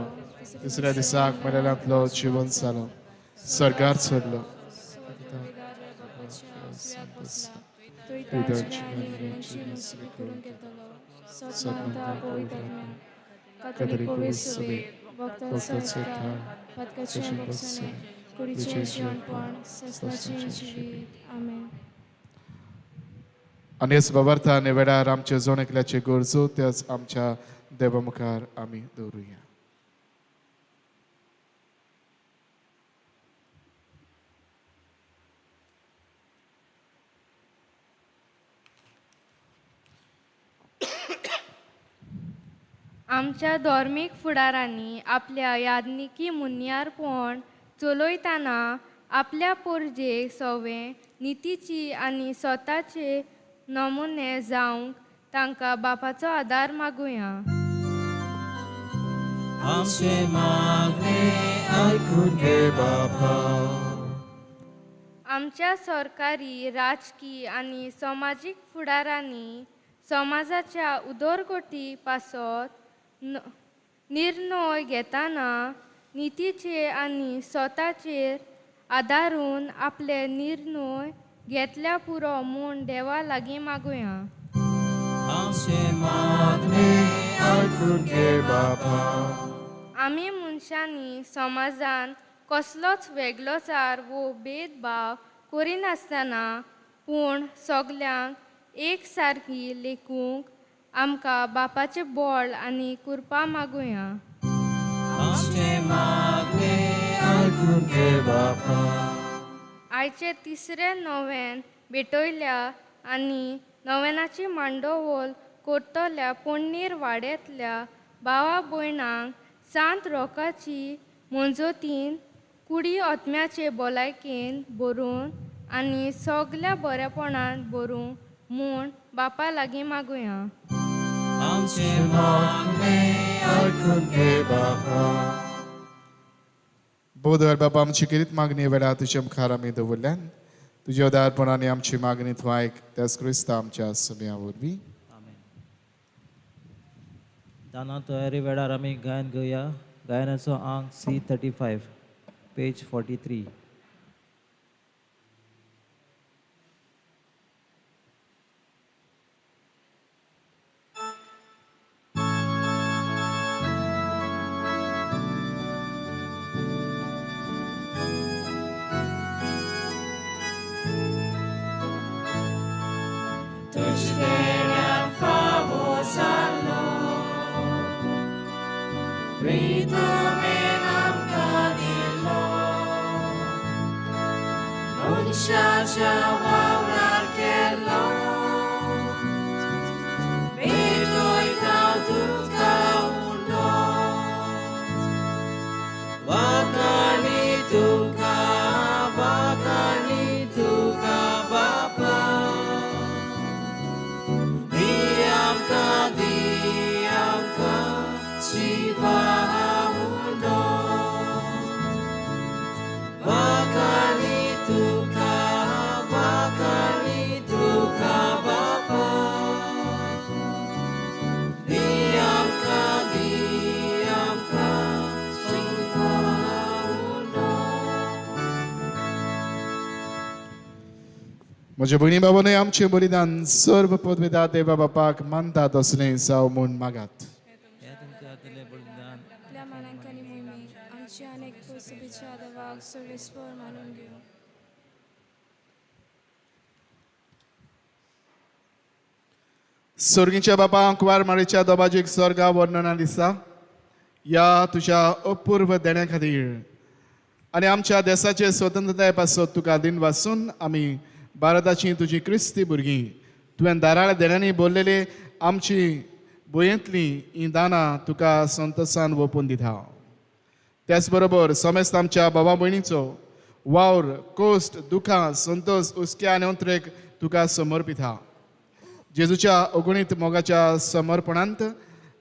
तिसऱ्या दिसाक मेलेल्यांतलो जिवन जालो, सरकार सोडलो, आनी हेच बाबार्था आनी वेळार आमचे जण एकल्याचे गरजो त्याच आमच्या देवा मुखार आमी दवरुया. आमच्या धर्मीक फुडारांनी आपल्या यादनिकी मुन्यारपण चलयतना आपल्या पोरजेक सवे नितीची आनी स्वताचे नमुने जावंक तांकां बापाचो आदार मागुया. आमचे मागणे आयकून घे बापा. आमच्या सरकारी, राजकी आनी समाजीक फुडारांनी समाजाच्या उदरगती पासत निर्णय घेतना नितीचेर आनी स्वताचेर आदारून आपले निर्णय घेतल्या पुरो म्हूण देवा लागीं मागुया. आमचे मागणे आयकून घे बापा. आमी मनशांनी समाजान कसलोच वेगळोचार वो भेदभाव करिनासतना पूण सगल्यांक एक सारकी लेखूंक आमकां बापाचें बळ आनी कृपा मागुया. आमचे मागणे आयकून घे बापा. आयचे तिसरे नोवेन भेटयल्या आनी नोवेनाची मांडोवल करतल्या पोन्नीर वाड्यांतल्या भावा भयणांक सांत रोकाची मंजोतीन कुडी आत्म्याचे भलायकेन भरून आनी सगल्या बरेपणान भरूं म्हूण बापा लागीं मागुया. आमचे मागणे आयकून घे बापा. बोधवर बाबा आमची किरीत मागणी वेळा तुज्या मुखार आमी दवरल्यान तुज्या उदारपणान आमची मागणी तूं आयक, त्याच क्रिस्ता आमच्या सभ्या वरवीं. दाना तयारी वेळार आमी गायन घेवया. गायनाचो आंक C35 page 43. म्हज्या भयणी बाबांनी आमचें बलिदान सर्व पदवेदा देवा बापाक मानता तसलें जावं म्हूण मागात. आपल्या मानांक आनी मोहिमेक आमची अनेक पोसुबीच्या देवाक सर्वेस्पर मानून घेवं. सर्गीच्या बापा, आंकवार मारीच्या दोबाजीक स्वर्गा वर्णना दिसा ह्या तुज्या अपूर्व देण्या खातीर आनी आमच्या देसाचे स्वतंत्रताये पासत तुका दिन वासून आमी भारताची तुजी क्रिस्ती भुरगीं तुवें दाराळ देण्यांनी बोल्लेले आमची भुंयेंतली हीं दानां तुका संतोसान ओपून दिता. त्याच बरोबर समेस्त आमच्या बाबा भयणीचो वावर, कोश्ट, दुखां, संतोष, हुस्क्या आनी अंतरेक तुका समर्पिता. जेजूच्या अगणीत मोगाच्या समर्पणांत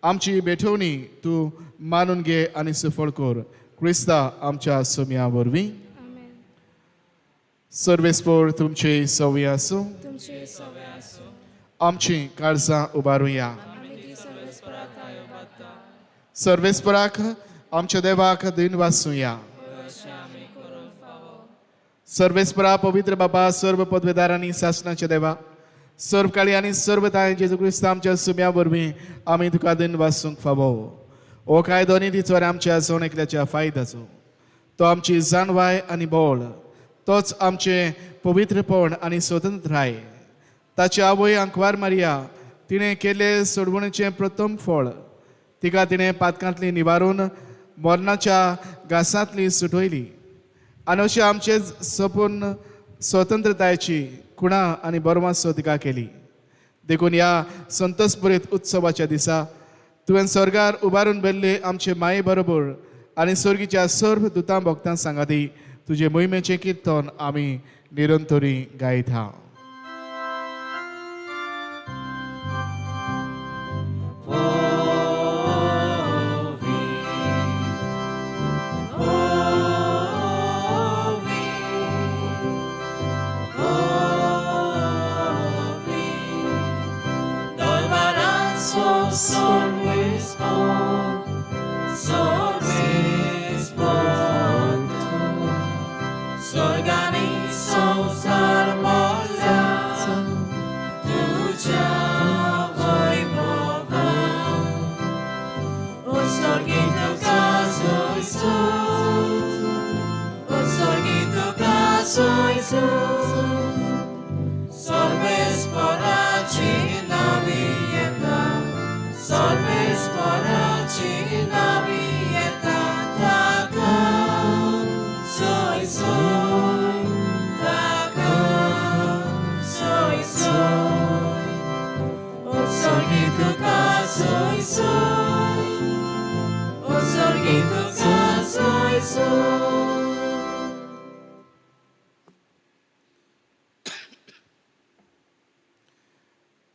आमची भेटवणी तूं मानून घे आनी सफळ कर. क्रिस्ता आमच्या सोम्या वरवीं. सर्वेस्पोर तुमचे सवय आसूं. आमची काळजां उबारुया. सर्वेस्पराक आमच्या देवाक दिन वासुया. सर्वेस्परा पवित्र बाबा, सर्व पदवेदार आनी सासणाच्या देवा, सर्व काळी आनी सर्व ताय जेजू क्रिस्ता आमच्या सुम्या वरवीं आमी तुका दिन वासूंक फावो. हो कायदो नितीचो आमच्या जण एकल्याच्या फायद्याचो, तो आमची जाणवाय आनी बळ, तोच आमचें पवित्रपण आनी स्वतंत्रताय. ताची आवय आंकवार मारिया तिणें केल्लें सोडवणेचें प्रथम फळ, तिका तिणें पातकांतली निवारून मरणाच्या घासांतली सुटयली आनी अशें आमचे सपूर्ण स्वतंत्रतायेची खुणा आनी बरमासो तिका केली. देखून ह्या संतोषभरीत उत्सवाच्या दिसा तुवें स्वर्गार उबारून व्हेल्ले आमचे माये बरोबर आनी स्वर्गीच्या सर्व दुतां भक्तां सांगाती तुजे मोहिमेचें किर्तन आमी निरंतरी गायता.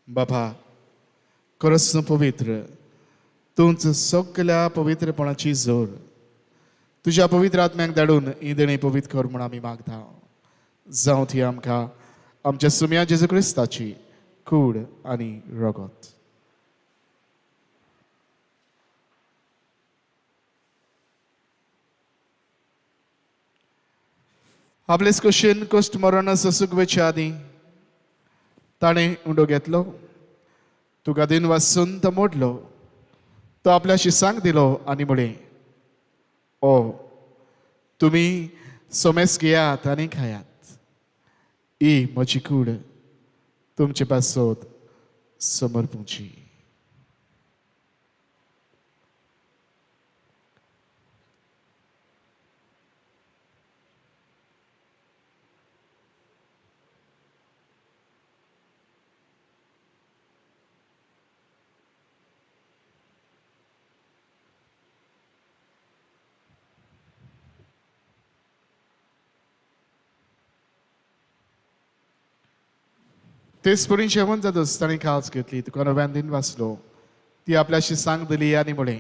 बाबा, खरंच पवित्र तूंच सगल्या पवित्रपणाची जोर, तुज्या पवित्र आत्म्याक धाडून ही देणी पवित्र कर म्हूण आमी मागता. जावं ती आमकां आमच्या सुम्या जेजू क्रिस्ताची कूड आनी रगत. आपलेच कुशीन कश्ट मरण सोसूंक वचचे आदीं ताणें उंडो घेतलो, तुका दिन वासून तो मोडलो, तो आपल्या शिसांक दिलो आनी म्हळें, ओ तुमी सोमेस घेयात आनी खायात, ही म्हजी कूड तुमचे पासत समर्पूची. तेच परी जेवण जातच ताणें काळज घेतली, तुका नव्यान दिन वाचलो, ती आपल्याशी सांग दिली आनी म्हळें,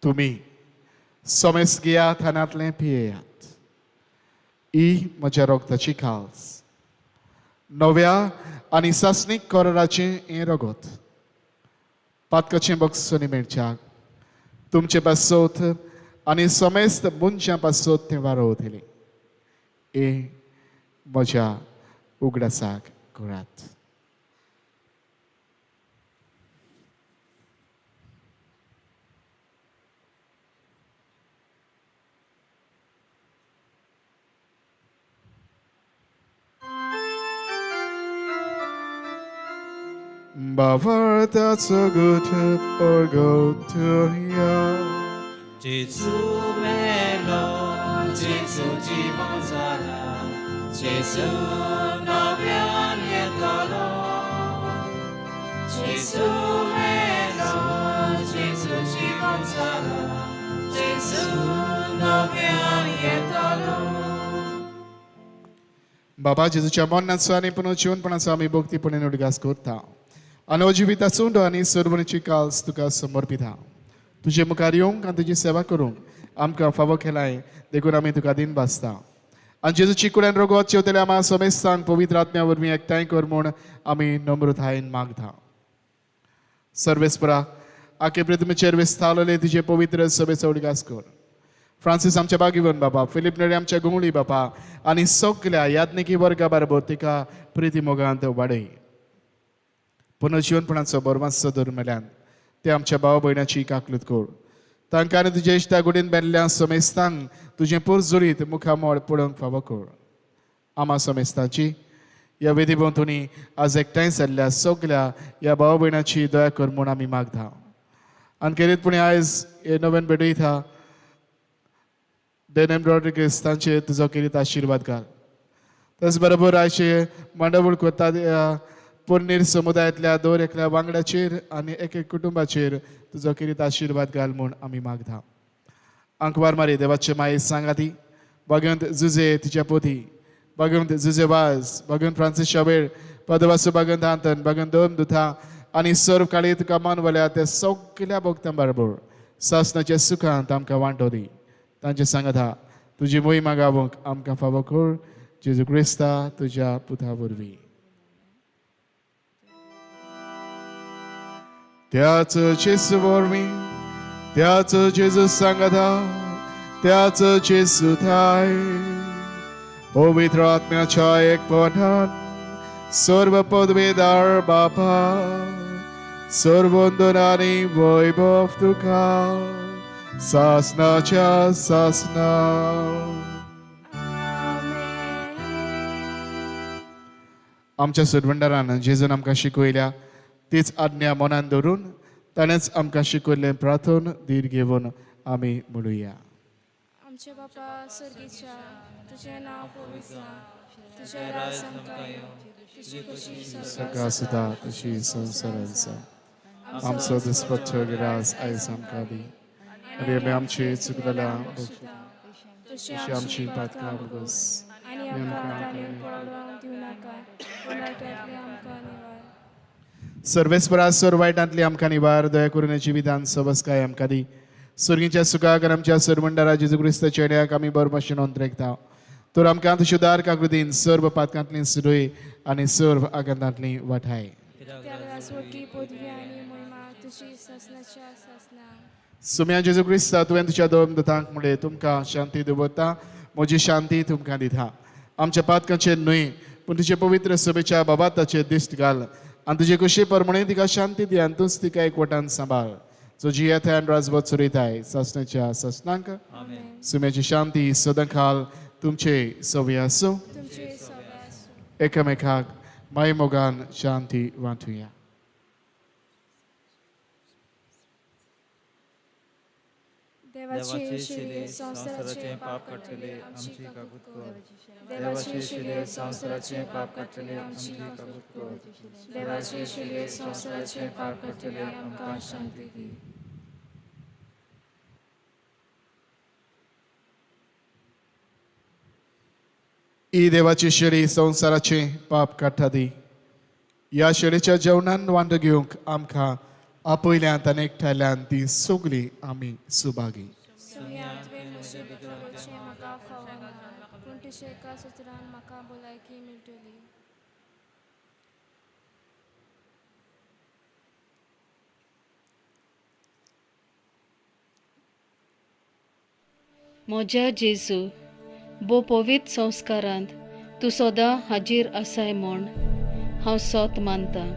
तुमी सोमेस घेयात आनी पियेयात, ही म्हज्या रगताची काळज, नव्या आनी सासणीक कराराचें हें रगत, पातकाचें बक्षणी मेळच्याक तुमचे पासत आनी समेस्त मनशां पासत तें वारोवतलें, हें म्हज्या उगडासाक करात. Bavartaço gut orgotuya Jesu melo, Jesu jivanzala, Jesu novian yetolo. Jesu melo, Jesu jivanzala, Jesu novian yetolo. बाबा जेजूच्या मरणाचो आनी पुनर्जीवनपणाचो आमी भक्तीपणान उडगास करता आनी जिविताचो उंडो आनी सर्वणीची काल्स तुका समर्पिता. तुजे मुखार येवंक आनी तुजी सेवा करूंक आमकां फावो केलाय, देखून आमी तुका दिन भासता. आनी जेजूची कुड्यान रगत जेवतल्या आमा समेस्तांक पवित्र आत्म्या वरवीं एकठांय कर म्हूण आमी नम्रतायेन मागता. सर्वेस्परा आखे पृथ्वीचेर विस्तारलेले तुजे पवित्र सभेचो उडगास कर. फ्रांसीस आमच्या बागीवन बाबा, फिलीप नेरी आमच्या गुंगळी बाबा आनी सगल्या याज्ञिकी वर्गा बरोबर तिका प्रिती मोगांत वाडय. पुनर्जीवनपणाचो बरवाचो धर्मेल्यान ते आमच्या भाव भयणाची काकलूत कर. तांकां आनी तुज्या इश्टा गुडीन बेल्ल्या समेस्तांक तुजें पोरजोरीत मुखामळ पळोवंक फावो कर. आमा समेस्तांची ह्या वेदी भोंवतणी आज एकठांय जाल्ल्या सगल्या ह्या भाव भयणाची दया कर म्हूण आमी मागता. आनी खेरीतपणी आयज हे नव्यान भेटयता डेन एम रॉड्रिगीस तांचेर तुजो खेरीत आशिर्वाद घाल. त्याच बरोबर आयचे मांडावळ करता पोरणीर समुदायांतल्या दर एकल्या वांगड्याचेर आनी एक एक कुटुंबाचेर तुजो खेरीत आशिर्वाद घाल म्हूण आमी मागता. आंकवार मारी देवाचे माये सांगाती बागवंत जुजे तिच्या पोती, बागवंत जुजे वाज, बागवंत फ्रांसीस शावेर, पदवासू बागवंत आंतन, बागवंत दोम दुथा आनी सर्व काळी तुका मानवल्या त्या सगल्या भक्तां बरोबर सासणाच्या सुखांत आमकां वांटो दी. तांचे सांगाता तुजी मोहिमा गावंक आमकां फावो कर, जेजू क्रिस्ता तुज्या पुता वरवीं. त्याच जेजू वरवीं, त्याच जेजू सांगाता, त्याच जेजू थाय पवित्र आत्म्याच्या एकपणान सर्व पदवेदार बापा सर्वंदन आनी वैभव तुका सासनाच्या सासना. आमच्या सुरवंडारान जेजून आमकां शिकयल्या तीच आज्ञा मनान धरून ताणेंच आमकां शिकयल्लें प्रार्थन धीर घेवन आमी म्हणुया. आमचे बापा स्वर्गीच्या, तुजें नांव पवित्र जावं, तुजें राज आमकां येवं, तुजी खुशी स्वर्गांत सुद्दां तशी संवसारांत जावं. आमचो दिसपट्टो ग्रास आयज आमकां दी आनी आमी आमची चुकलेल्या तशी तशी आमची पातकां भोगस आनी आमकां ताणें पळोवंक दिवं नाका, पूण वायटांतलें आमकां निवार. सर्वेस्परा सर्व वायटांतली आमकां निवार, दया करून जिवितान सबसकाय आमकां दी. स्वर्गीच्या सुखाक आनी आमच्या सरमंडारा जेजू क्रिस्ताच्या येण्याक आमी बरे भाशेन अंतरेकता. तर आमकां तुज्या उदार काकृतीन सर्व पातकांतली सुरय आनी सर्व आगंतांतली वाठाय. सुम्या जेजू क्रिस्ता तुवें तुज्या दोन दुतांक म्हणलें तुमकां शांती दवरता, म्हजी शांती तुमकां दिता. आमच्या पातकांचेर न्हय पूण तुजे पवित्र सभेच्या बाबाताचेर दिश्ट घाल आनी तुजे कुशी प्रमाणे तिका शांती दी आनी तूंच तिका एकवटान सांबाळ, जो जियेताय आनी राजवट चलयताय सासणाच्या सासणांक. सुम्याची शांती सदांकाल तुमचे सवे आसूं. एकामेकाक माय मोगान शांती वांटुया. देवाचे शिले संवसाराचे पाप काडटले आमची काकूत कर. देवाचे शिले संवसाराचे पाप काडटले आमची काकूत कर. देवाचे शिले संवसाराचे पाप काडटले आमकां शांती दी. ही देवाची शेळी संवसाराचे पाप काडटा दी. ह्या शेळीच्या जेवणान वांटो घेवंक आमकां आपयल्यान आनी एकठांयल्यान ती सगळी आमी सुभागी. म्हज्या जेजू भोव पवित्र संस्कारांत तूं सदां हाजीर आसाय म्हूण हांव सोत मानतां.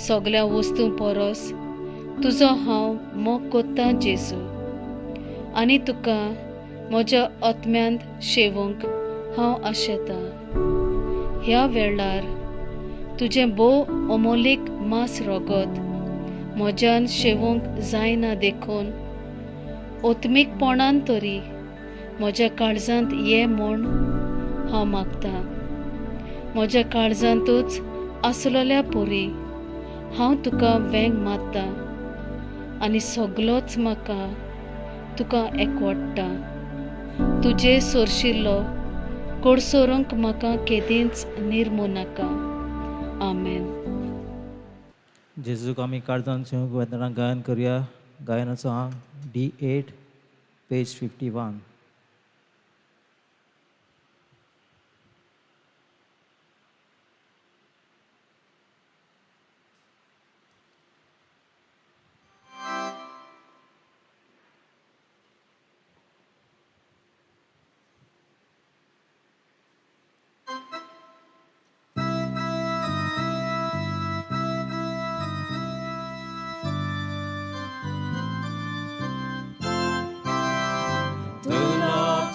सगळ्या वस्तूं परस तुजो हांव मोग कोत्तां जेजू, आनी तुका म्हज्या आत्म्यांत शेवूंक हांव आशेतां. ह्या वेळार तुजें भोव अमोलीक मांस रगत म्हज्यान शेवूंक जायना देखून आत्मीकपणान तरी म्हज्या काळजांत ये म्हूण हांव मागतां. म्हज्या काळजांतूच आसलेल्या परी हांव तुका वेंग मारता आनी सगलोच म्हाका तुका एकवडटा. तुजे सोरशिल्लो कोडसोरूंक म्हाका केदींच निर्मू नाका. आमेन. जेजूक आमी काळजान शेवूंक वतना गायन करुया. गायनाचो आंक D8 page 51.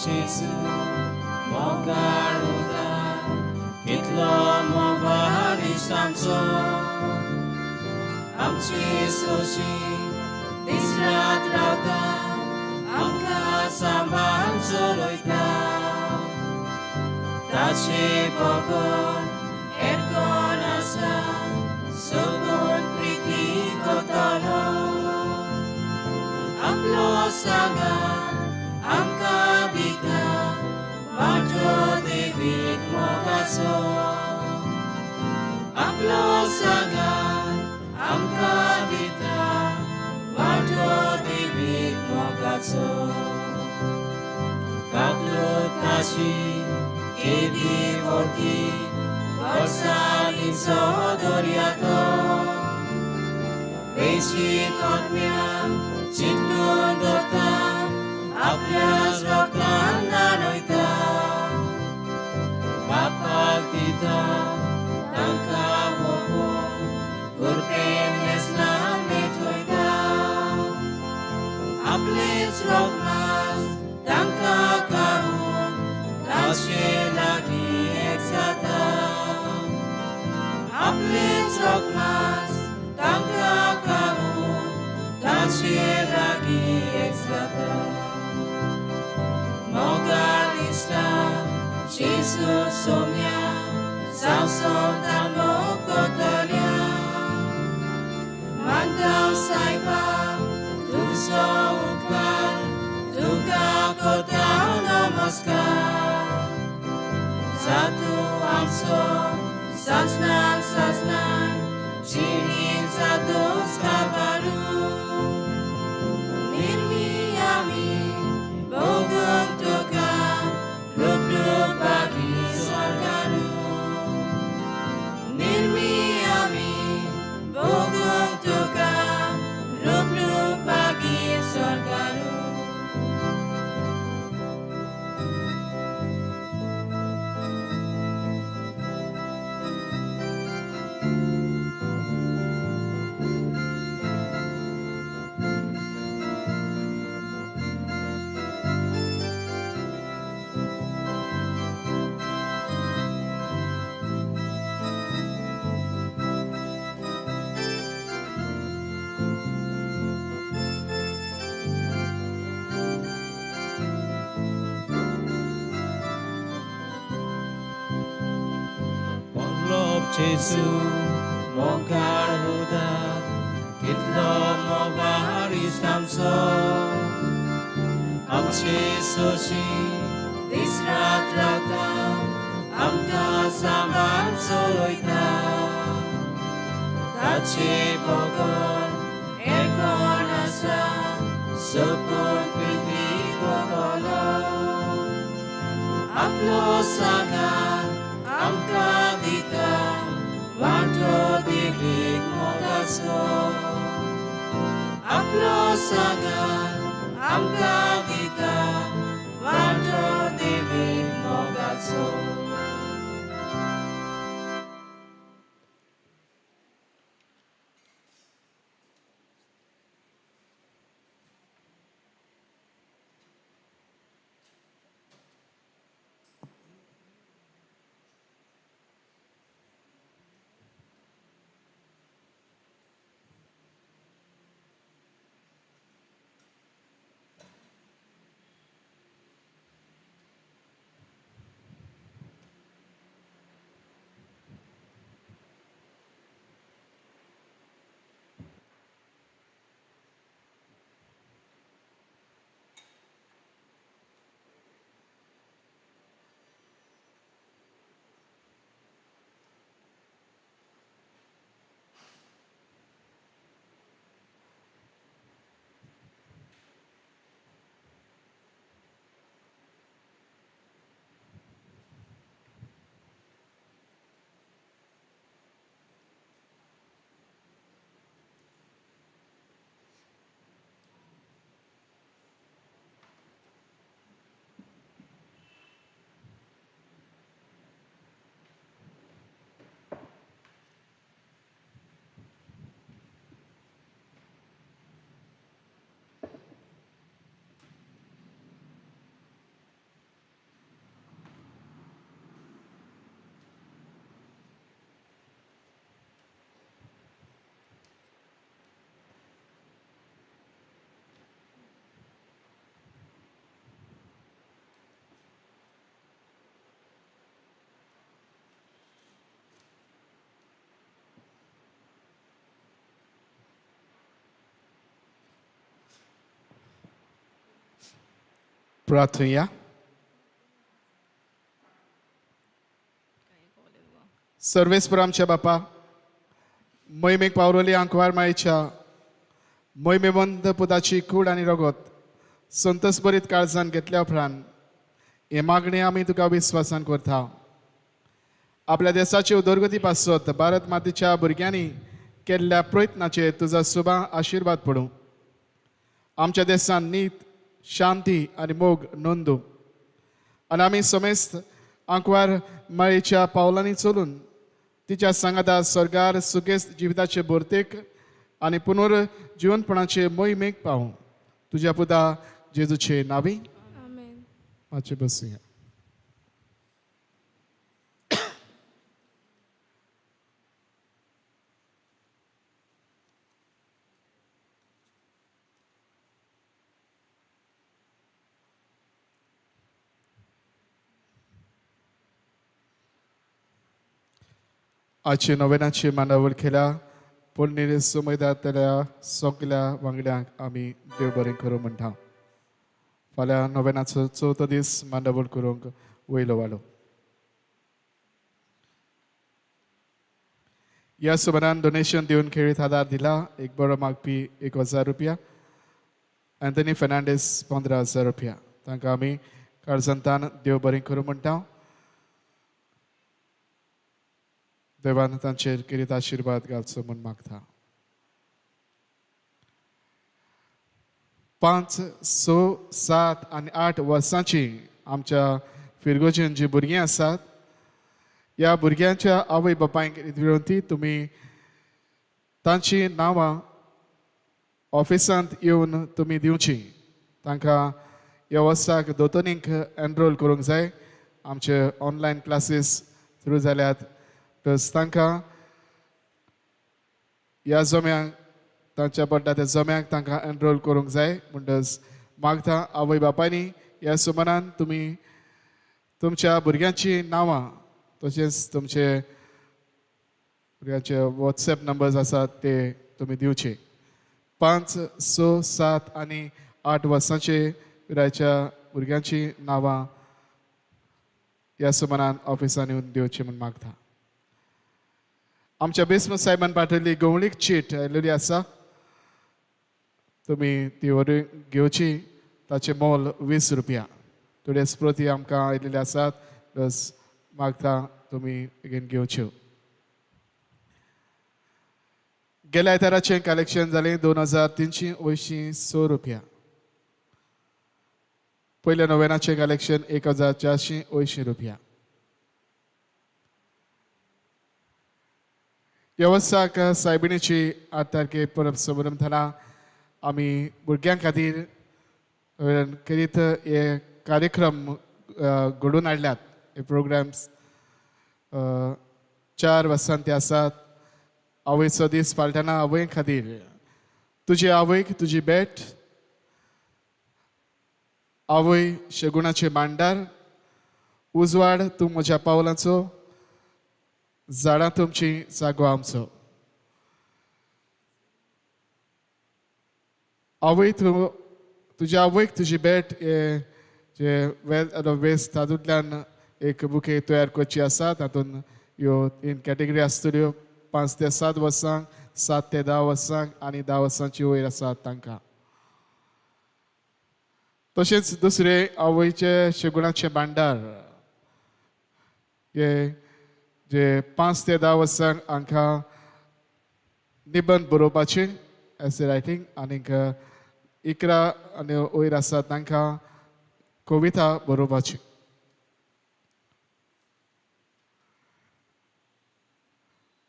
Jesu, mogaruda, kitlo movali samso, amchi sushi, disrat rauta, amka samban soloita, tache pogon, erkon asa, sugun priti kotalo, amlo sagan, amka dita, वाटो देवीक मोगाचो, आपलो सागर आमकां दिता, वाटो देवीक मोगाचो. काकलुताशी केदी व्हडली वर्सांनीचो दर्या तो, वेशीक आत्म्याक चिंतून दवरता, आपल्याच रगतान न्हाणयता, बापाक दिता तांकां वोगून कृपेन न्हेसणां भेटयता, आपलेच रगमास तांकां काडून ताचे लागीं एक जाता, आपलेच रगमास तांकां काडून ताचे लागीं एक जाता. मोगाळ इश्टा जेजू सोम्या जावं मोग कोतल्या, मानतां सायबा तुजो उपकार, तुका कोता नमस्कार. जातूं आमचो सासणाक सासणाक जिणेचा दोस काबारू, निर्मी आमी भोगूंक तुका लुबलूब जेजू मोगाळ उदार कितलो मोगाळ इश्ट आमचो आमचे सोशी दीस रात रावता आमकां सांबाळ चलयता ताचे बगर हेर कोण आसा सपून प्रिती करतलो आपलो सांगात आमकां दिता वांटो देखीक मोगाचो आपलो सांगात आमकां दिता वांटो देखीक मोगाचो. प्रार्थुया. सर्वेस्पर आमच्या बापा मोहिमेक पावरली आंकवार मायेच्या मोहिमेवंत पुताची कूड आनी रगत संतोषभरीत काळजान घेतल्या उपरांत हे मागणी आमी तुका विस्वासान करता. आपल्या देशाचे उदरगती पासत भारत मातेच्या भुरग्यांनी केल्ल्या प्रयत्नाचेर तुजो सुबा आशिर्वाद पडूं. आमच्या देशान नीत शांती आनी मोग नोंदू आनी आमी समेस्त आंकवार मायेच्या पावलांनी चलून तिच्या सांगाता स्वर्गार सुगेस्त जिविताचे भरतेक आनी पुनर्जिवनपणाचे मोहिमेक पावूं. तुज्या पुता जेजूचे नांवी आमेन. मातशें बसुया. आजची नोवेनाची मांडावळ केल्या पूण सुमयदातल्या सगल्या वांगड्यांक आमी देव बरें करूं म्हणटा. फाल्यां नोवेनाचो चवथो दीस मांडावळ करूंक वयलो वालो. ह्या सुमारान डोनेशन दिवन खेळीत आदार दिला. एक बरो मागपी 1000 रुपया, अँथनी फेर्नांडीस 15,000 रुपया. तांकां आमी काळजांतान देव बरें करूं म्हणटा. देवान तांचेर किरीत आशिर्वाद घालचो म्हूण मागता. 5, 6, 7 आनी 8 वर्सांची आमच्या फिरगोजेन जी भुरगीं आसात ह्या भुरग्यांच्या आवय बापायंक विनंती, तुमी तांची नांवां ऑफिसांत येवन तुमी दिवची. तांकां ह्या वर्साक दोतोनीक एनरोल करूंक जाय. आमचे ऑनलायन क्लासीस सुरू जाल्यात. प्लस तांकां ह्या जम्यांक तांच्या पडटा त्या जम्यांक तांकां एनरोल करूंक जाय. म्हणटच मागता आवय बापायनी ह्या सुमारान तुमी तुमच्या भुरग्यांची नांवां तशेंच तुमचे भुरग्यांचे वॉट्सएप नंबर्स आसात ते तुमी दिवचे. 5, 6, 7 आनी 8 वर्सांचे पिरायेच्या भुरग्यांची नांवां ह्या सुमारान ऑफिसान येवन दिवची म्हूण मागता. आमच्या बिस्म साहेबान पाठयल्ली गवळीक चीट आयलेली आसा, तुमी ती व्हरून घेवची. ताचें मोल 20 रुपया. थोड्यो स्मृती आमकां आयिल्ल्यो आसात, प्लस मागता तुमी बेगीन घेवच्यो. गेल्या आयताराचें कलेक्शन जालें 2386 रुपया. पयल्या नोव्हेंनाचें कलेक्शन 1480 रुपया. ह्या वर्साक सायबिणीची 8 तारखे परब समारंभ आमी भुरग्यां खातीर करीत हे कार्यक्रम घडोवन हाडल्यात. हे प्रोग्राम्स 4 वर्सां ते आसात. आवयचो दीस पाळटना आवय खातीर तुजी आवयक तुजी भेट, आवय शेगुणाचे मांडार, उजवाड तूं म्हज्या पावलांचो, झाडां तुमची जागो आमचो. आवय तूं तुज्या आवयक तुजी भेट हे जे वेल्थ वेस्ट तातूंतल्यान एक बुके तयार करची आसा. तातूंत ह्यो 3 कॅटेगरी आसतल्यो, 5 ते 7 वर्सांक, 7 ते 10 वर्सांक आनी 10 वर्सांची वयर आसात तांकां. तशेंच दुसरे आवयचे शेगुणाचे भांडार हे जे 5 ते 10 वर्सांक हांकां निबंद बरोवपाचे एसे रायटींग, आनीक 11 आनी वयर आसा तांकां कविता बरोवपाची.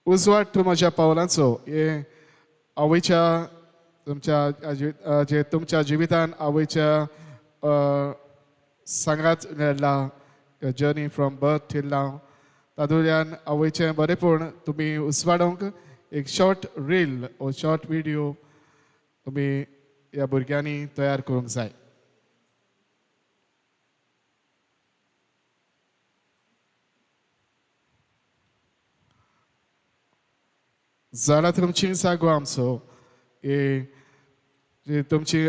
उजवाड तूं म्हज्या पावलांचो हे आवयच्या तुमच्या जे तुमच्या जिवितान आवयच्या सांगात मेळ्ळा journey from birth till now, तातूंतल्यान आवयचें बरेंपण तुमी उजवाडोवंक एक शॉर्ट रील ओ शॉर्ट विडियो तुमी ह्या भुरग्यांनी तयार करूंक जाय. झाडां तुमची जागो आमचो हे तुमची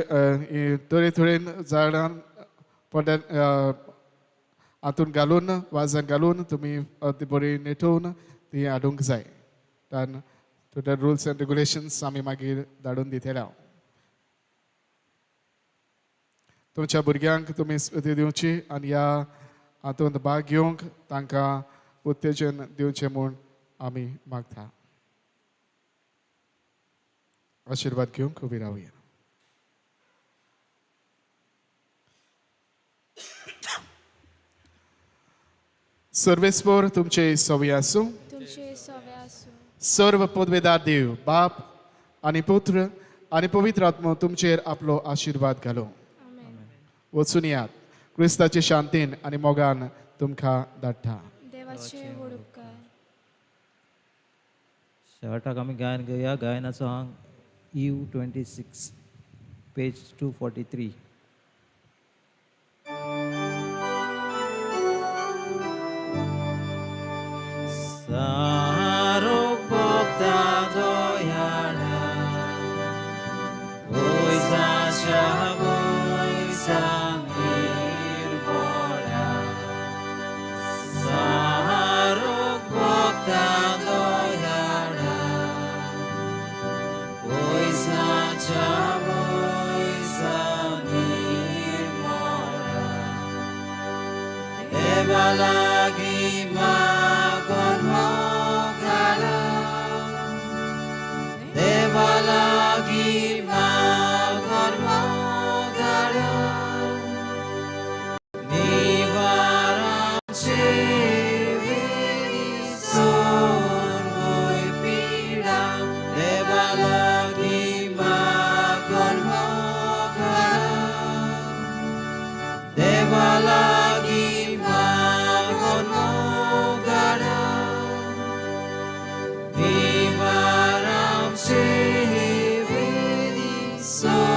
तरेतरेन झाडां पडल्या हातून घालून वाजान घालून तुमी ती बरी नेटोवन ती हाडूंक जाय. कारण थोडे रुल्स एंड रेगुलेशन्स आमी मागीर धाडून दितले. तुमच्या भुरग्यांक तुमी स्मृती दिवची आनी ह्या हातूंत भाग घेवंक तांकां उत्तेजन दिवचें म्हूण आमी मागता. आशिर्वाद घेवंक उबी रावया. सर्वेस्पोर तुमचे सवे आसूं, सर्व पदवेदार देव बाप आनी पुत्र आनी पवित्र आत्मो तुमचेर आपलो आशिर्वाद घालो. वचून यात क्रिस्ताचे शांतीन आनी मोगान तुमकां धाडटा. शेवटाक आमी गायन घेवया. गायनाचो आंग EU 26 page 243. सारो भोगता दयाळा, वयजाच्या वयजा निर्मळा. सारो भोगता दयाळा, वयजाच्या वयजा निर्मळा. देवा लागीं मागून मोगाळा, देवा लागीं मागून मोगाळा. निवाराचे सर्वय पिडा, देवा लागीं मागून मोगाळा, देवा लागीं मागून मोगाळा. निवाराचे सर्वय